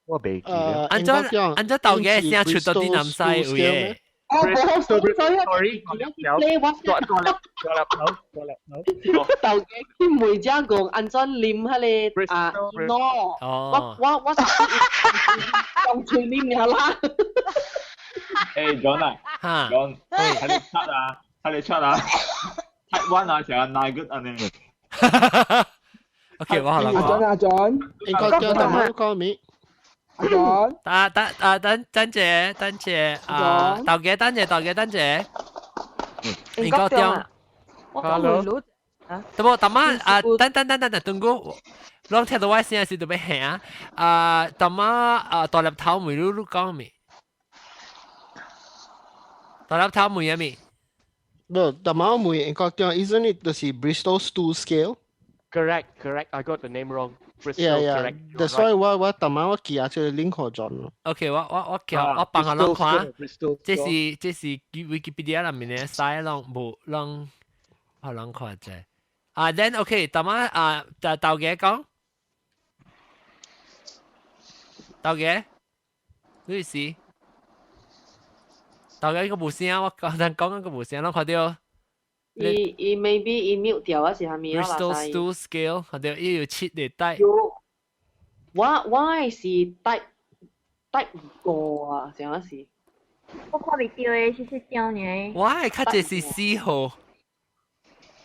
我袂記得。按怎按怎豆嘅寫出到啲南西位嘅？哦，sorry，你我大大粒大粒頭，大粒頭。豆嘅佢每只講按怎啉彼個啊 no，我用嘴啉了啦。誒，John 啊，John，睇你出啊，睇你出啊，台灣啊，成日奶骨啊你。 OK，我好啦。阿 John 阿 John，應該叫他們講咩？阿 John，等等啊，等等者，等者啊，豆嘅等者，豆嘅等者。應該點？我講啊，對無？逐擺啊，等等等等等，等我，攏聽到我聲時就欲嚇啊！逐擺啊，大粒頭問你你講未？大粒頭問啥物？無，逐擺問應該講，isn't it 就是 Bristol Stool Scale？ Correct, correct. I got the name wrong. Bristol, Yeah. correct. You're That's right. why 我逐晚我記下這個 link 予 John 咯。 OK，我叫啊我幫下人看， Bristol，這是這是 Wikipedia 內面的使攏無攏，予人看者。啊，then OK，逐晚啊，就豆家講，豆家，你是豆家個無聲，我剛才講緊個無聲，攏看到。伊伊 maybe 伊 mute 掉啊是啥物啊？ Bristol stool scale，看到伊有七個 type。我的是 type 5啊，啥是？我看袂著的，是是條呢。我的較濟是4號。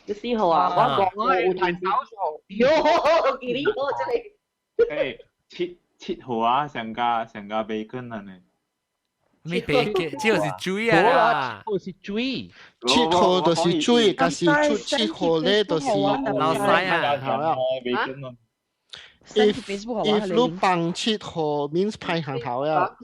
你4號啊？我5號有談喲，記你好這個。誒，七號啊，上加上加 bacon 啊呢。咩 bacon？這個是水啊！七號是水，七號就是水，但是出七號咧就是老細啊，好啦。If 你放七號，means 歹行頭啊。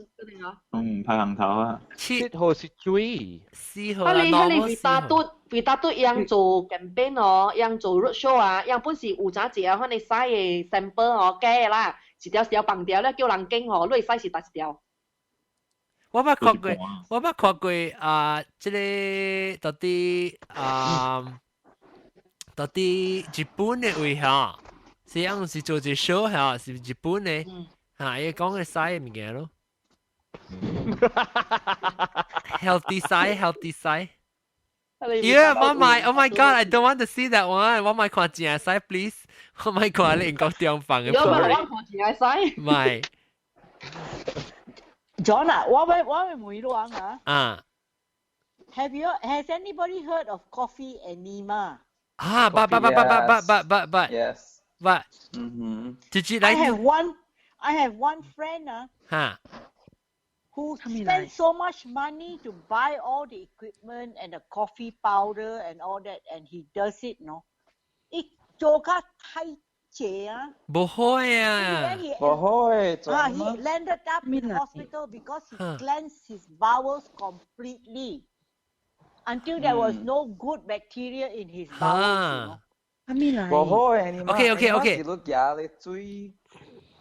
嗯，歹行頭啊。七號是水。4號啊你啊你維達嘟維達嘟樣做 campaign 哦，樣做 road show 啊，樣本是有咋一個反正屎的 sample 哦，假的啦，一條一條放掉了，叫人揀哦，你會使是佗一條？我捌看過，我捌看過啊！這個到底啊，到底日本的位吼，是樣是做一個 show 吼，是日本的嚇，伊講的屎的物件咯。Healthy 屎，healthy 屎。Yeah, 我買，Oh my God, I don't want to see that one。我莫看正屎，please。我莫看你英國中放的。有冇我看正屎？唔係。 John 啊，我欲問你啊。啊。 Has anybody heard of coffee enema? 啊，捌捌捌捌捌捌捌捌捌。 Yes. 捌。直接來。 I have one friend 啊。哈。 Who spent so much money to buy all the equipment and the coffee powder and all that, and he does it, no? 伊做較太濟啊！無好啊！無好的，啊，he landed up in hospital because he cleansed his bowels completely until there was no good bacteria in his bowels. You know? 無好的，你 OK。是你行咧水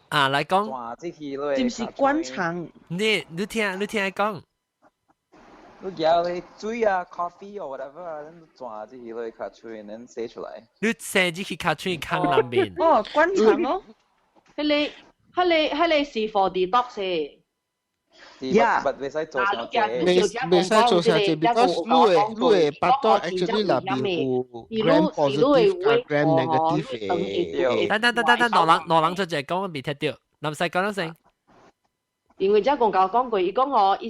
啊，來講，是毋是灌腸？你聽講。你行咧水啊，coffee or whatever 啊，你轉進去落尻喙，然洗出來。你生入去尻喙空內面。哦，灌腸咯。彼個是 for detox 的。 Yeah，袂使做傷濟。袂使做傷濟，because 你的腹肚 actually 內面有 gram positive 佮 gram negative 的。等等等等等，兩人做者講我未聽著，林使講兩聲。因為遮公教講過，伊講哦，伊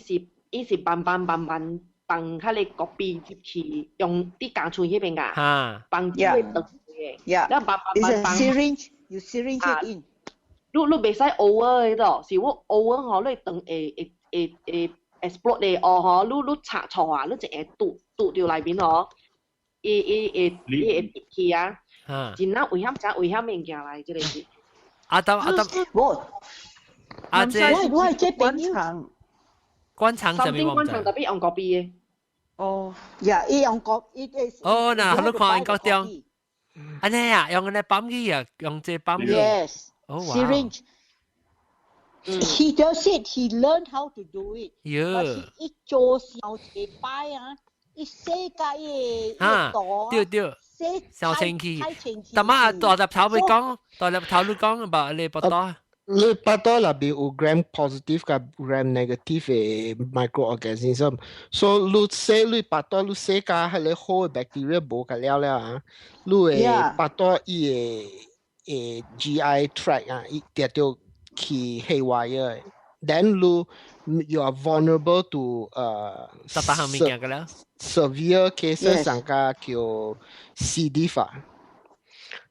是慢慢慢慢放彼個咖啡入去，用佇工厝彼邊㗎，放入去腸嘅。 Yeah. 了慢慢慢 It's a syringe. You syringe it in. 你袂使 over 的咯，是我 over 吼，你腸會 explode 的哦吼，你插錯啊，你一會拄著內面吼，伊會跌去啊，真正危險，真危險物件來，這個是。阿當阿當，我阿這我這朋友。灌腸啥物我毋知。灌腸特別用咖啡的。哦，呀，伊用咖，伊哦，嗱，你看英國中，按呢啊，用按呢泵去啊，用這泵去。 Yes. Oh, wow. Syringe. He does it. He learned how to do it. Yeah. But he 伊做傷濟擺啊，伊洗甲伊哈，對對，傷清氣。但嘛大粒頭會講，大粒頭你講，無你腹肚。你腹肚內面有 gram positive 佮 gram negative 的 microorganism，所以你洗你腹肚你洗甲彼個好的 bacteria 無甲了了啊，你的腹肚伊的 GI tract 啊，伊定著去 haywire。Then 你 you are vulnerable to 十八項物件個了。 severe cases 上加叫 C. diff 啊。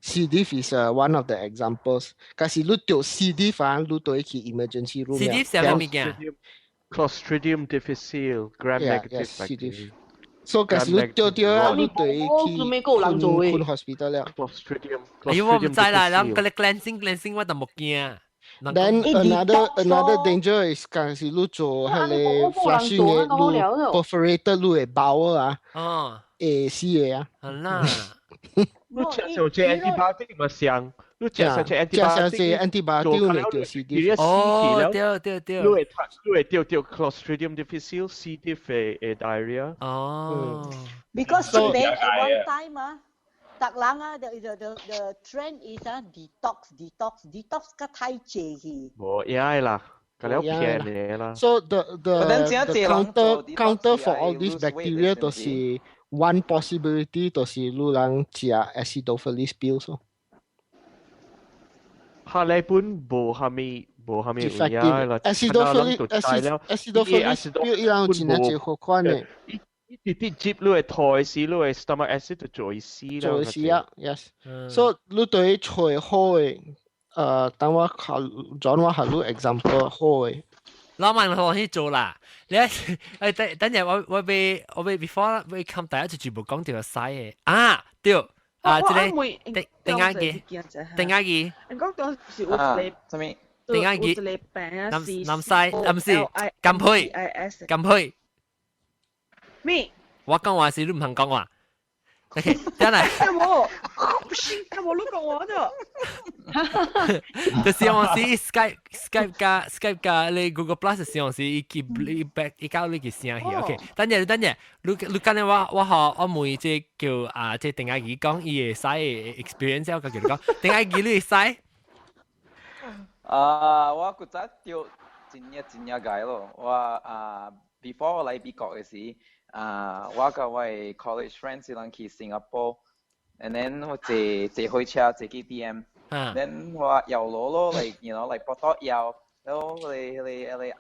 C. diff is one of the examples。假是你著 C. diff 啊，你就去 emergency room。 C. diff 啥物件？Clostridium difficile gram negative C. diff。所以假是你著著啊，你就去困 hospital 了。 Clostridium。哎呦，我毋知啦，人嗰個 cleansing cleansing 我就無驚。 Then another danger is 假是你做彼個 flushing 的，你 perforated 你的 bowel 啊，會死的啊。好啦。你食上隻 antibiotic 咪上，你食上隻 antibiotic，食上隻 antibiotic 嚟叫 C diff。哦，對對對，你會得 Clostridium difficile C diff 嘅 diarrhea。哦。 Because 這邊 at one time 啊，逐人啊，the trend is 啊 detox detox detox 較太濟去。無影啦。佢了騙你啦。 So the counter for all these bacteria 就是 one possibility 就是你人食 acidophilus pills 咯。下禮本無蝦米無蝦米有影啦。 Acidophilus acidophilus pill 伊人有真係好款嘅。一直接你會吐時，你會 stomach acid 就做死啦。做死啊，yes。So 你對找好嘅。等我考，轉我下你 example 好嘅。老闆我去做啦，你等等陣我俾我俾 before 我冚第一次全部講到晒嘅啊，對啊，這個定定壓機，定壓機，你講到是有一個什麼？定壓機，南南西，唔是，金配，金配，咩？我講話是你唔肯講話。OK，等嚟。冇，佢冇錄過我啫。就是我是 Skype 加 Skype 加你 Google Plus 時，我是伊記伊 back 伊交你嘅聲去。OK，等陣等陣，你今日我學我問這叫啊，這定阿姨講伊會使 experience，我叫你講，定阿姨你會使？啊，我古早著真正真正解咯，我啊 before 我來美國嘅時。啊，我佮我的 college friends 人去新加坡，and then 我坐坐火車坐去 PM，then 我搖路咯，like like 膊頭搖，然後你你你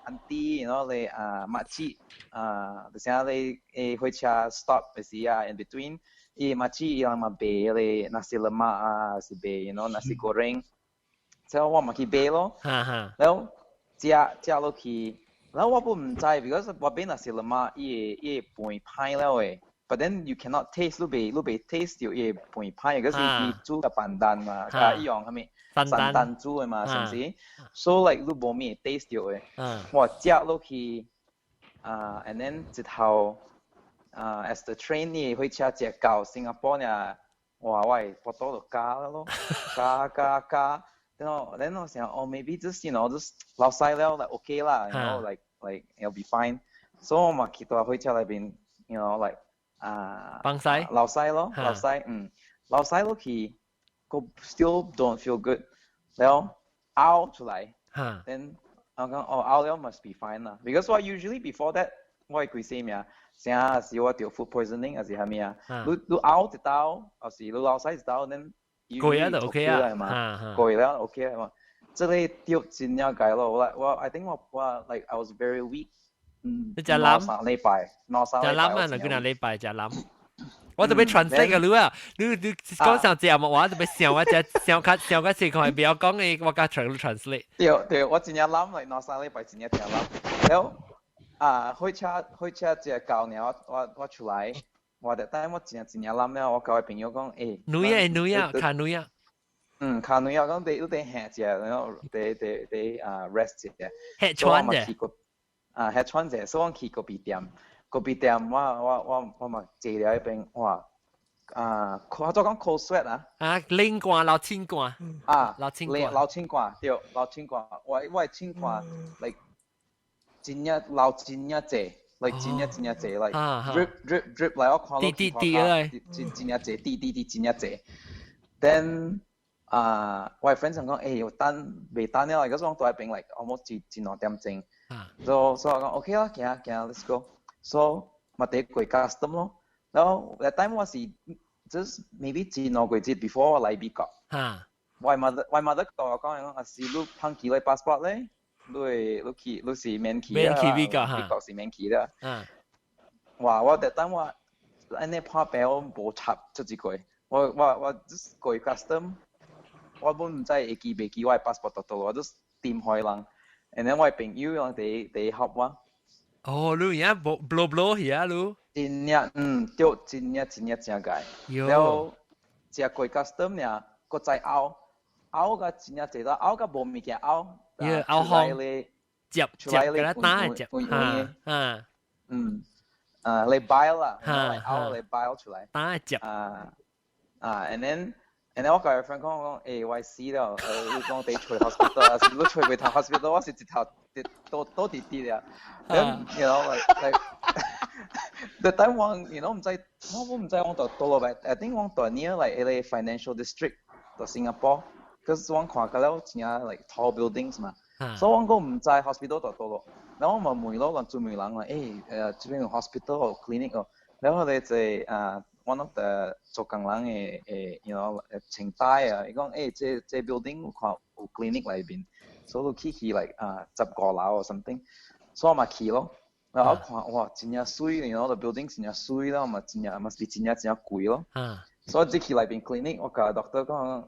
auntie，你啊 makcik 啊，就是你誒火車 stop 嘅時啊，in between，伊 makcik 伊人嘛賣你 nasi lemak 啊，是賣 nasi goreng，所以我嘛去買咯，然後食食落去。然後我不毋知，because 我買 nasi lemak，伊會飯歹了的，but then you cannot taste，你袂 taste 到伊會飯歹，可是伊煮個pandan 嘛，啊伊用啥物山丹煮的嘛，是毋是？So like 你無咩 taste 到的，我食落去，啊，and then 一頭啊，as the train 呢火車食到新加坡呢，哇，我的腹肚就加咯，加加加。Then 我想，哦，maybe just just 落屎了，like okay 啦，like it'll be fine。所以我嘛去到火車內邊，like 啊，放屎，落屎咯，落屎，嗯，落屎落去，個 still don't feel good，然後嘔出來，then 我講哦嘔了 must be fine 啦，because 我 usually before that 我會幾時名，啥是我得 food poisoning 還是啥物啊？你你嘔一道，還是你落屎一道，then 過啊就 OK 啊，嘛，過了 OK 嘛。這個對真正解咯，我 I think 我 like I was very weak。嗯，你食攬 3禮拜，兩三禮拜。食攬啊，兩幾兩禮拜食攬。我特別 translate 個你啊，你講上節目我特別想我只想較想較時看不要講嘅，我甲 translate。對對，我真正攬嚟兩三禮拜真正聽攬。了啊，火車只到呢，我出來，我就等我真真正攬了，我佮我朋友講，欸，女啊女啊，卡女啊。嗯，卡女啊，講得你得歇者，然後得得得啊 rest 者。歇喘者。啊，歇喘者，所以我去咖啡店，咖啡店我嘛坐了一邊，哇！啊，我做講 cold sweat 啊。啊，冷汗流清汗。啊，流清汗。流清汗，對，流清汗。我的清汗，like 真正流真正濟，like 真正真正濟，like drip drip drip 來我看滴滴滴來，真真正濟，滴滴滴真正濟。Then 啊，我的 friend 想講，欸，我等未等了，嗰種都喺邊 like almost 一2點鐘。所以我講 OK 啦，行行，let's go。So 嘛第過 custom 咯。然後 that time 我是 just maybe 一兩個月 before 我來美國。我 mother 同我講，講啊是你放棄你 passport 咧，你會你去你是免去免去美國美國是免去啦。哇！我 that time 我按呢拍表我無插出一個，我 just 過 custom，我本毋知會記袂記我的 passport 到倒，我 just 掂開人，and then 我的朋友人佇翕我。哦，你而家 blow blow 去啊，你？真正嗯，對，真正真正真解。了後食過 custom 爾，閣再嘔，嘔甲真正濟啦，嘔甲無物件嘔。耶，嘔風。接接給他打接，哈啊，嗯，啊，你 bile 啦，嘔你 bile 出來。打接。啊。啊，and then 我共 friend 講講，欸，我死了，你講地出 hospital，是你出袂頭 hospital，我是一頭跌倒倒佇佇了。Then like the time 我 唔知我唔知我到倒落來，I think 我到 near like 彼个 financial district 到 Singapore，cause 我看到了真正 like tall buildings 嘛，所以我講唔知 hospital 到倒落，然後我咪問咯，我做問人啦，欸，這邊有 hospital 或 clinic 哦，然後咧就啊，one of the 做工人的的，清代啊，伊講，欸，這這 building 有看有 clinic 內邊，所以去去 like 啊15樓 or something，所以我嘛去咯。然後看哇，真正媠，the building 真正媠啦，嘛真正 must be 真正真正貴咯。所以入去內邊 clinic，我共 doctor 講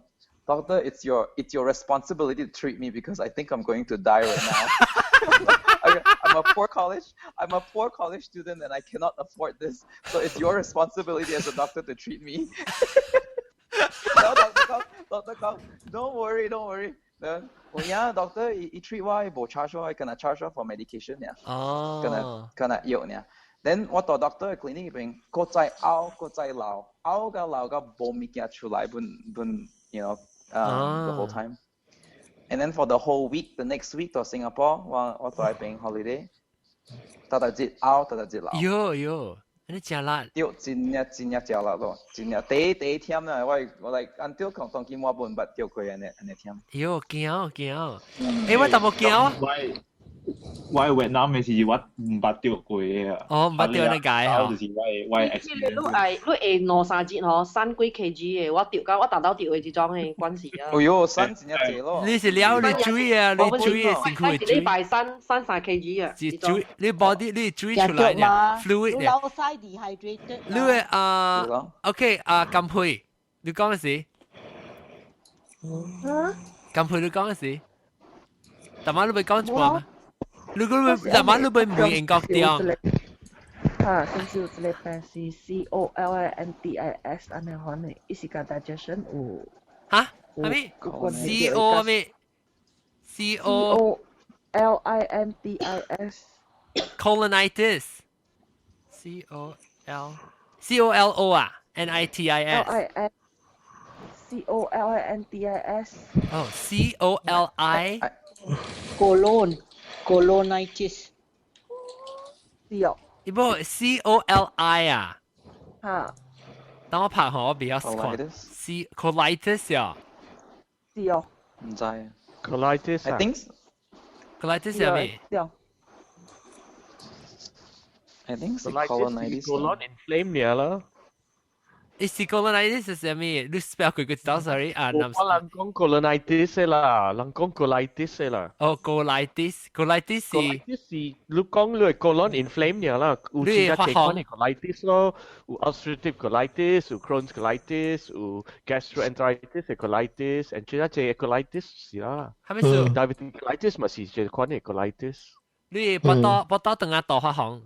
，doctor it's your responsibility to treat me because I think I'm going to die right now. I'm a poor college student and I cannot afford this. So it's your responsibility as a doctor to treat me. 然後 doctor 講，doctor 講，don't worry, don't worry. Then 有影 doctor 伊伊 treat 我，伊無 charge 我，伊干焦 charge 我 for medication 爾。干焦干焦藥爾。Then 我到 doctor 的 clinic 邊，閣再嘔，閣再流，嘔甲流甲無物件出來，本本，the whole time. And then for the whole week, the next week 到 Singapore，我我在邊 holiday，逐逐日嘔，逐逐日流。喲喲，你食力？對，真正真正食力咯，真正第第一忝啦，我我 like until 講當今我無捌著過按呢按呢忝。喲，驚驚，欸，我淡薄驚。我我越南的時我毋捌著過的啊。哦，毋捌著你解吼。就是我的我的 experience。你愛你會兩三日吼，瘦幾 kg 的，我著到我逐晝著的這種的關係啊。哎喲，瘦真正濟咯。你是了你水啊，你水的身軀會水。一禮拜瘦瘦3 kg 啊。是水，你 body 你水出來呢，fluid 呢。流屎 dehydrated。你的啊，OK 啊，金佩，你講的是？金佩你講的是？大媽你咪講一半嗎？你講大媽你咪問英國對？啊，先是有一个病是 COLINTIS 按呢款的，伊是佮 digestion 有。哈？啥物？C O 咩？C O LINTIS。 Colonitis。C O L C O L O 啊，N I T I S。 L I N C O L I N T I S。哦，C O L I。 Colon colonitis。是哦。伊無 C O L I 啊。哈。等我拍好，我比較看。C colitis 啊。是哦。毋知。 Colitis I think colitis 係咩？對。 I think 是 colonitis。 Colon inflame 啦。伊是 colonitis 是啥物？你 spell 佢個字，sorry 啊。我人講 colonitis 啦，人講 colitis 啦。哦，colitis，colitis 是。 colitis 是你講你 colon inflame 啦，有其他情況係 colitis 咯，有 ulcerative colitis，有 Crohn's colitis，有 gastroenteritis 嘅 colitis，and 其他隻 colitis 是啦。係咪數？Diabetic colitis 咪是這款嘅 colitis。你腹肚腹肚等下大發紅。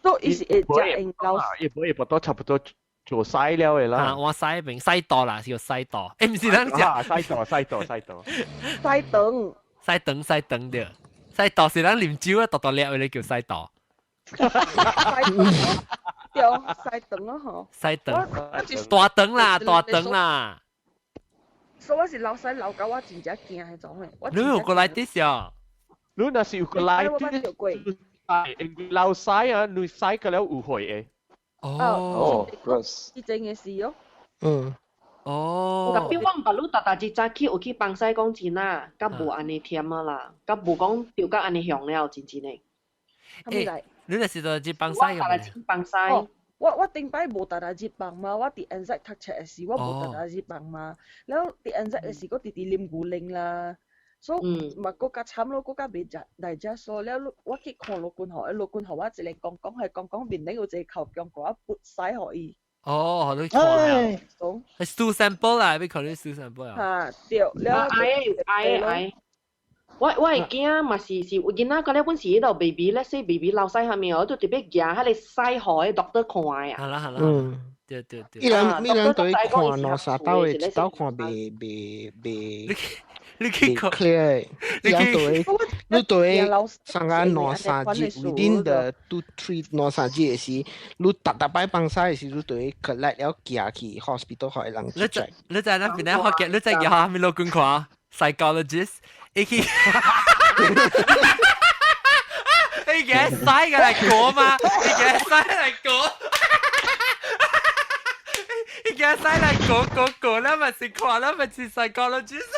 都伊是會食用老。伊無伊腹肚差不多。做屎了的啦，我屎邊屎肚啦，是叫屎肚，欸，毋是咱食，屎肚屎肚屎肚，屎腸，屎腸屎腸對，屎肚是咱啉酒啊，獨獨粒的叫屎肚。對，屎腸啊吼。屎腸，大腸啦，大腸啦。所以我是流屎流到我真正驚彼種的。你有 colitis 啊？你若是有 colitis，因為流屎啊，你屎個了有血的。哦，是真嘅事哦。嗯。哦。 Tapi 我毋捌你逐逐日早起有去放屎講真啊，佮無按呢忝啊啦，佮無講著甲按呢雄了，真真的。欸，你若是逐日放屎我逐日放屎。我我頂擺無逐逐日放嘛，我佇 NZ 讀冊的時，我無逐逐日放嘛。了佇 NZ 的時，閣直直啉牛奶啦，所以嘛閣較慘咯，閣較袂食 digest 了，我去看羅君豪，羅君豪我一个講講係講講面頂有一个口腔，予我撥屎予伊。哦，你看啊。係 stool sample 啦，欲看你 stool sample 啊。嚇，對，了。愛愛愛。我我的囝嘛是是有囡仔，嗰咧本是彼度 baby 咧，細 baby 流屎下面，我就特別舉彼个屎予彼個 doctor 看啊。好啦好啦。嗯。對對對。伊人伊人對看兩三兜的，一兜看袂袂袂。你去 clear，你對，你對上個兩三日 within the two three 兩三日嘅時，你逐逐擺放屎嘅時，你對 collect 了寄去 hospital 予人你知你知那邊咧學嘅，你知叫蝦米老公看 psychologist，伊去。伊嘅屎嘅嚟過嘛，伊嘅屎嚟過。伊嘅屎嚟過過過啦，咪是看啦，咪是 psychologist。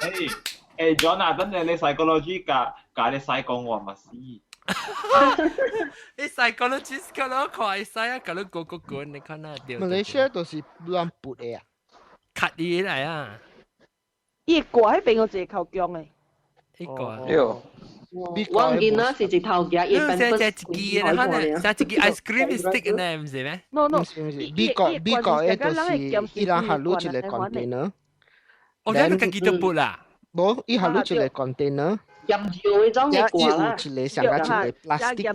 誒誒，John 啊，等陣你 psychology 教教你使講話咪是。你 psychologist 個攞看伊屎啊，教你過過過，你看哪對？馬來西亞都是亂撥的啊，卡伊來啊！伊掛喺邊個一個頭強的？伊個。我見啦，是一頭夾，伊本身一支的，可能像一支 ice cream stick 呢，毋是咩？No no，美國美國的就是伊人下滷一個 container。哦，你家己都撥啦？無，伊下滷一個 container。鹽尿嗰種嘅掛啦，伊有一個上個一個 plastic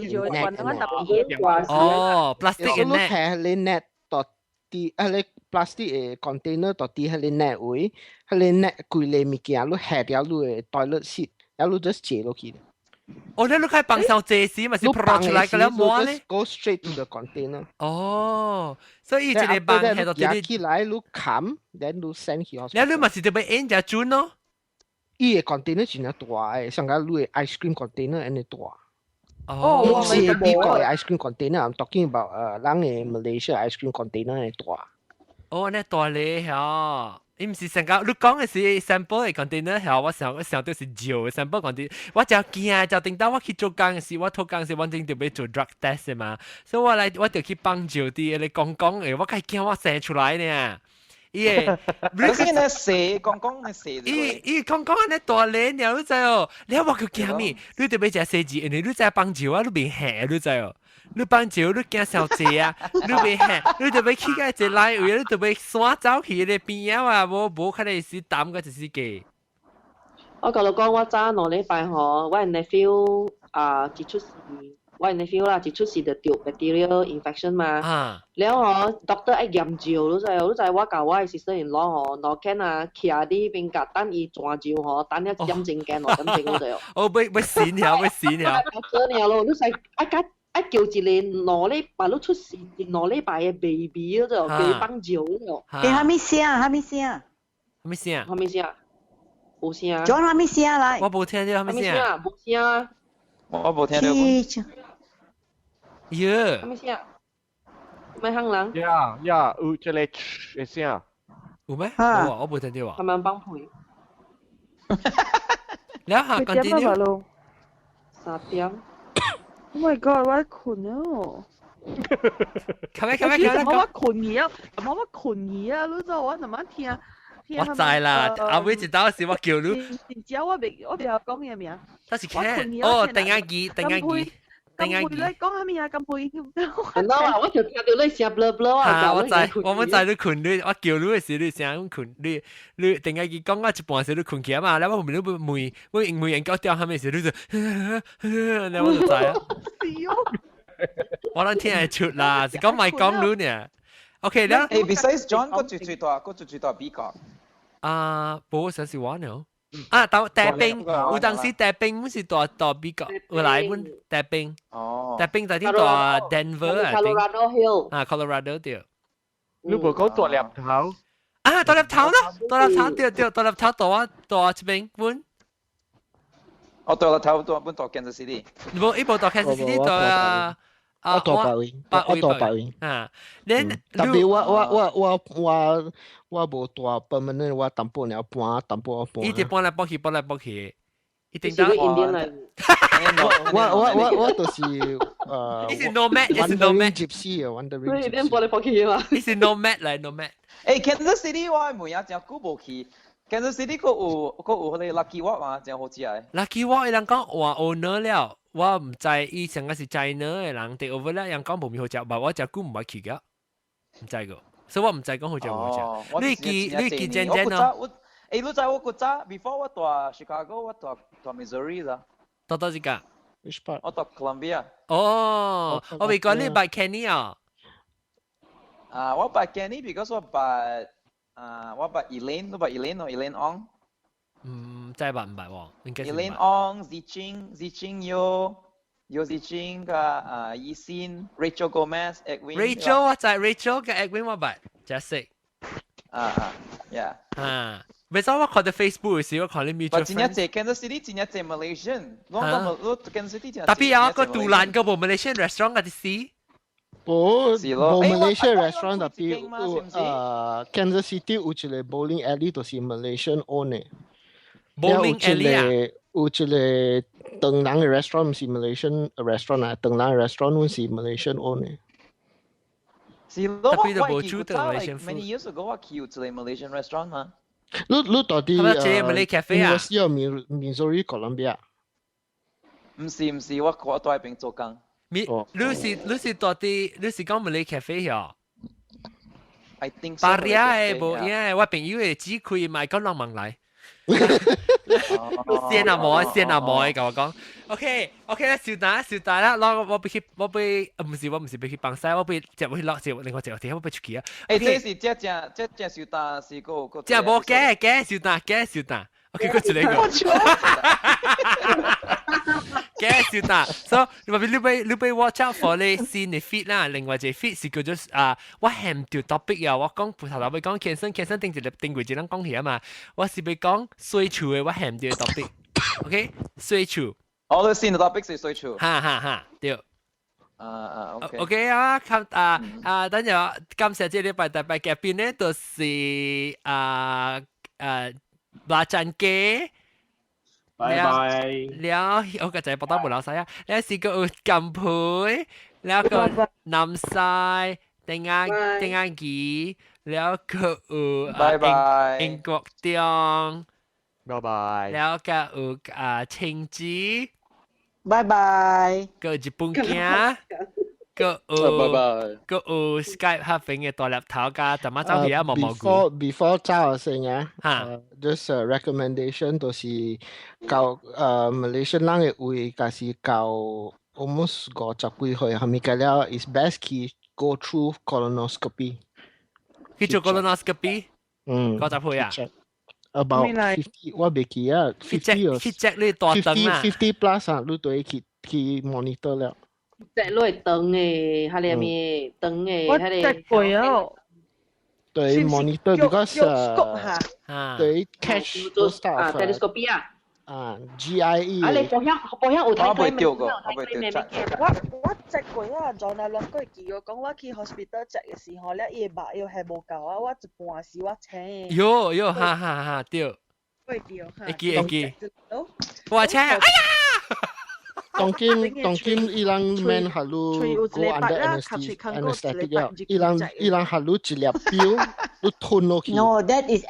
net。哦，plastic net。你下你 net 到啲啊，你 plastic 的 container 到啲彼個 net 位，彼個 net 規个物件，你下掉你的 toilet seat，然後你 just 坐落去。哦，你你開幫手坐時，咪是拋出來個了摸咧？Go straight to the container。哦，所以一個幫下到啲起來，你冚，then 你 send 去。你你咪是特別按只準咯。伊個 container 真係大嘅，上個你的 ice cream container 按呢大。哦，是美國的 ice cream container，I'm talking about 人的 Malaysia ice cream container 按呢大。哦，按呢大咧嚇。伊毋是上個，你講的是 sample 的 container 嚇，我想我想到是舊 sample container，我就驚就頂到我去做工時，我做工時我正就欲做 drug test 嘛，所以我來我就去幫助啲你講講的，我較驚我生出來呢。伊個，你先咧寫講講咧寫。伊伊講講按呢大咧，你知哦？你我去驚咩？你特別食細字，因為你知幫助啊，你袂嚇，你知哦？你放尿，你驚傷濟啊！你袂嚇，你特別去到一個來位，你特別徙走去個邊仔啊，無無可能是淡個一時個。我甲你講，我早2禮拜吼，我 nephew 啊一出世，我 nephew 啦一出世就著 bacterial infection 嘛。啊。了吼，doctor 愛驗尿，你知哦？你知我共我的 sister in law 吼，兩間啊，徛佇彼邊共等伊轉尿吼，等一點鐘間2點鐘你知哦。哦，欲欲死了，欲死了。真了咯，你知愛甲愛叫一個兩禮拜你出世兩禮拜的 baby 嗰就叫伊放尿咯。欸，啥物聲？啥物聲？啥物聲？啥物聲？無聲。講啥物聲來？我無聽著啥物聲。無聲。我無聽著。耶。啥物聲？咩香人？呀呀，有一個的聲。有咩？無啊，我無聽著啊。他們放屁。了下 continue。 3點。 Oh my god！我睏了。較咩較咩較咩？我睏去啊！我睏去啊！你知我怎麼聽？我知啦，阿妹一道時我叫你。真正我袂我袂曉講伊名。但是聽哦，鄧阿記，鄧阿記。鄧阿記。你講啥物啊？金佩。喏，我就聽到你聲 blur blur 啊！我知，我們知你睏你，我叫你的時你聲睏你，你鄧阿記講到一半時你睏去啊嘛，然後我後面你問問問人講掉啥物時，你就，然後我就知啊。我攏聽會出啦，是講莫講你呢。OK 了。誒，besides John，個最最大，個最最大比較。啊，無實是我呢。啊，到大兵，有當時大兵毋是蹛蹛美國，有來阮大兵。哦。大兵在啲蹛 Denver 啊。 Colorado Hill。啊，Colorado 對。你無講大粒頭？啊，大粒頭咯，大粒頭對對，大粒頭蹛我蹛這邊阮。哦，大粒頭蹛阮蹛 Kansas City。無，伊無蹛 Kansas City 蹛啊。我蹛白雲，我蹛白雲。啊，恁特別我我我我我無蹛 permanent，我淡薄爾搬，淡薄搬。伊直搬來搬去，搬來搬去，一定當。我我我我就是伊是 nomad，伊是 nomad gypsy 啊，wandering。你點搬來搬去嘛？伊是 nomad 來 nomad。誒，Kansas City 我每日真久無去。Kansas City 閣有閣有彼個 Lucky Wok 嘛，真好食的。 Lucky Wok 伊人講換 owner 了，我毋知伊上個是 China 的人 take over 了，人講無物好食，但我食久毋捌去個，毋知個，所以我毋知講好食無好食。你記你記真真咯。誒，你知我古早 before 我蹛 Chicago，我蹛蹛 Missouri 啦。蹛佗一個？ Which part？我蹛 Columbia。哦，我未講你捌 Kenny 啊。啊，我捌 Kenny because 我捌啊，我捌 Elaine，你捌 Elaine 咯，Elaine Ong。嗯，唔知吧？唔捌喎，應該是。 Elaine Ong、Ziqing、Ziqing 有 Ziqing 個啊怡心、Rachel Gomez、Edwin。 Rachel 我知 Rachel 嘅 Edwin 我捌，真識。啊啊，yeah。啊，未使我看到 Facebook 時，我看你 mutual 真正濟 Kansas City 真正濟 Malaysian，我講我 Kansas City 真特別有一個杜蘭個無 Malaysian restaurant 嗰啲事。無無 Malaysia restaurant 特別有Kansas City 有一個 bowling alley 就是 Malaysian own 的。 Bowling alley 啊？有一個唐人嘅 restaurant 唔是 Malaysian restaurant 啊，唐人 restaurant 阮是 Malaysian own 的。是咯，特別就我無煮到 Malaysian many years ago 我去有一個 Malaysian restaurant 嘛。你到底係咪這個 Malay cafe 啊 University of Missouri Columbia。唔是唔是，我在邊做工。咪你是到底你是講 Malay cafe 嗬？ I think so。巴利亞的無影，我朋友的只開賣講人問來。先啊無，先啊無，甲我講。OK OK 啦，小達小達啦，我我欲去，我欲唔是我唔是欲去放屎，我欲接去落接另外一個地方，我欲出去啊。誒，這是這正這正小達是個個。這無假假小達假小達，OK，個一個。假小達，所以你話你欲 watch out for 你新的 feed 啦，另外一個 feed 是叫做啊，我嫌條 topic 啊，我講頭頭欲講健身健身頂一個頂過一人講起啊嘛，我是欲講水厝的我嫌條 topic，OK，水厝。哦，你新的 topic 是水厝。哈哈哈，對。啊啊，OK。 OK 啊，啊啊，等陣感謝這禮拜特別嘉賓呢，就是啊啊馬振基。拜拜。了，我個仔報道無老細啊，了是個有金培，了個南西，丁阿丁阿吉，了個有拜拜英國中，拜拜。了個有啊青子，拜拜。個日本囝，個有拜拜。個有 Skype 黑邊嘅大粒頭加，淡仔走去啊毛毛菇。 Before 走先啊，just a recommendation 就是到Malaysian 人嘅位，假是到 almost 50幾歲，係咪個了？is best 去 go through colonoscopy。去做 colonoscopy？嗯。 50歲啊？About 50，我袂記啊，50 去 check 你大腸啊 50 plus 啊，你對去去 monitor 了。隻攞係長嘅，係你咩長嘅？我 check 過啊。對 monitor because 對 catch those type 啊 telescopy 啊。啊 GIE。啊，你保險保險有睇過未？我未掉過。我 check 過啊，昨日兩個記我講我去 hospital check 嘅時候咧，伊個肉藥係無夠啊，我一半時我請。喲喲，哈哈哈，對。會對哈。會記會記。我請，哎呀！當今當今伊人免予你 go under anesthetic 了，伊人予你一粒標，你吞落去。 No, that is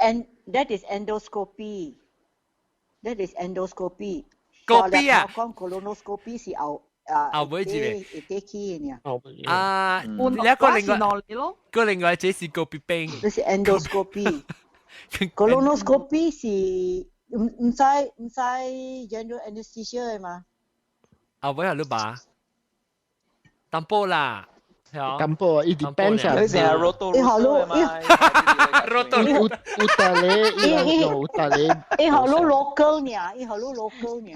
endoscopy. That is endoscopy. 個啊？講 colonoscopy 是後啊後尾一個會得去的呢。啊，你一個另外個另外這是個鼻病。這是 endoscopy。colonoscopy 是唔使 general anesthesia 的嘛？後尾係你爸，淡薄啦。淡薄，it depends 啊。你成日 roto 伊好路， roto 有有大咧，伊人用有大咧。伊予你 local 呢，伊予你 local 呢。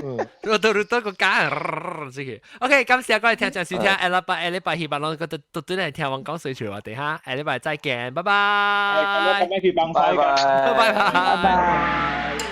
嗯。 roto roto 個假，這個。OK，感謝各位聽眾收聽，下禮拜下禮拜希望攏個都都對來聽我講水厝話題哈，下禮拜再見，拜拜。拜拜，拜拜。拜拜。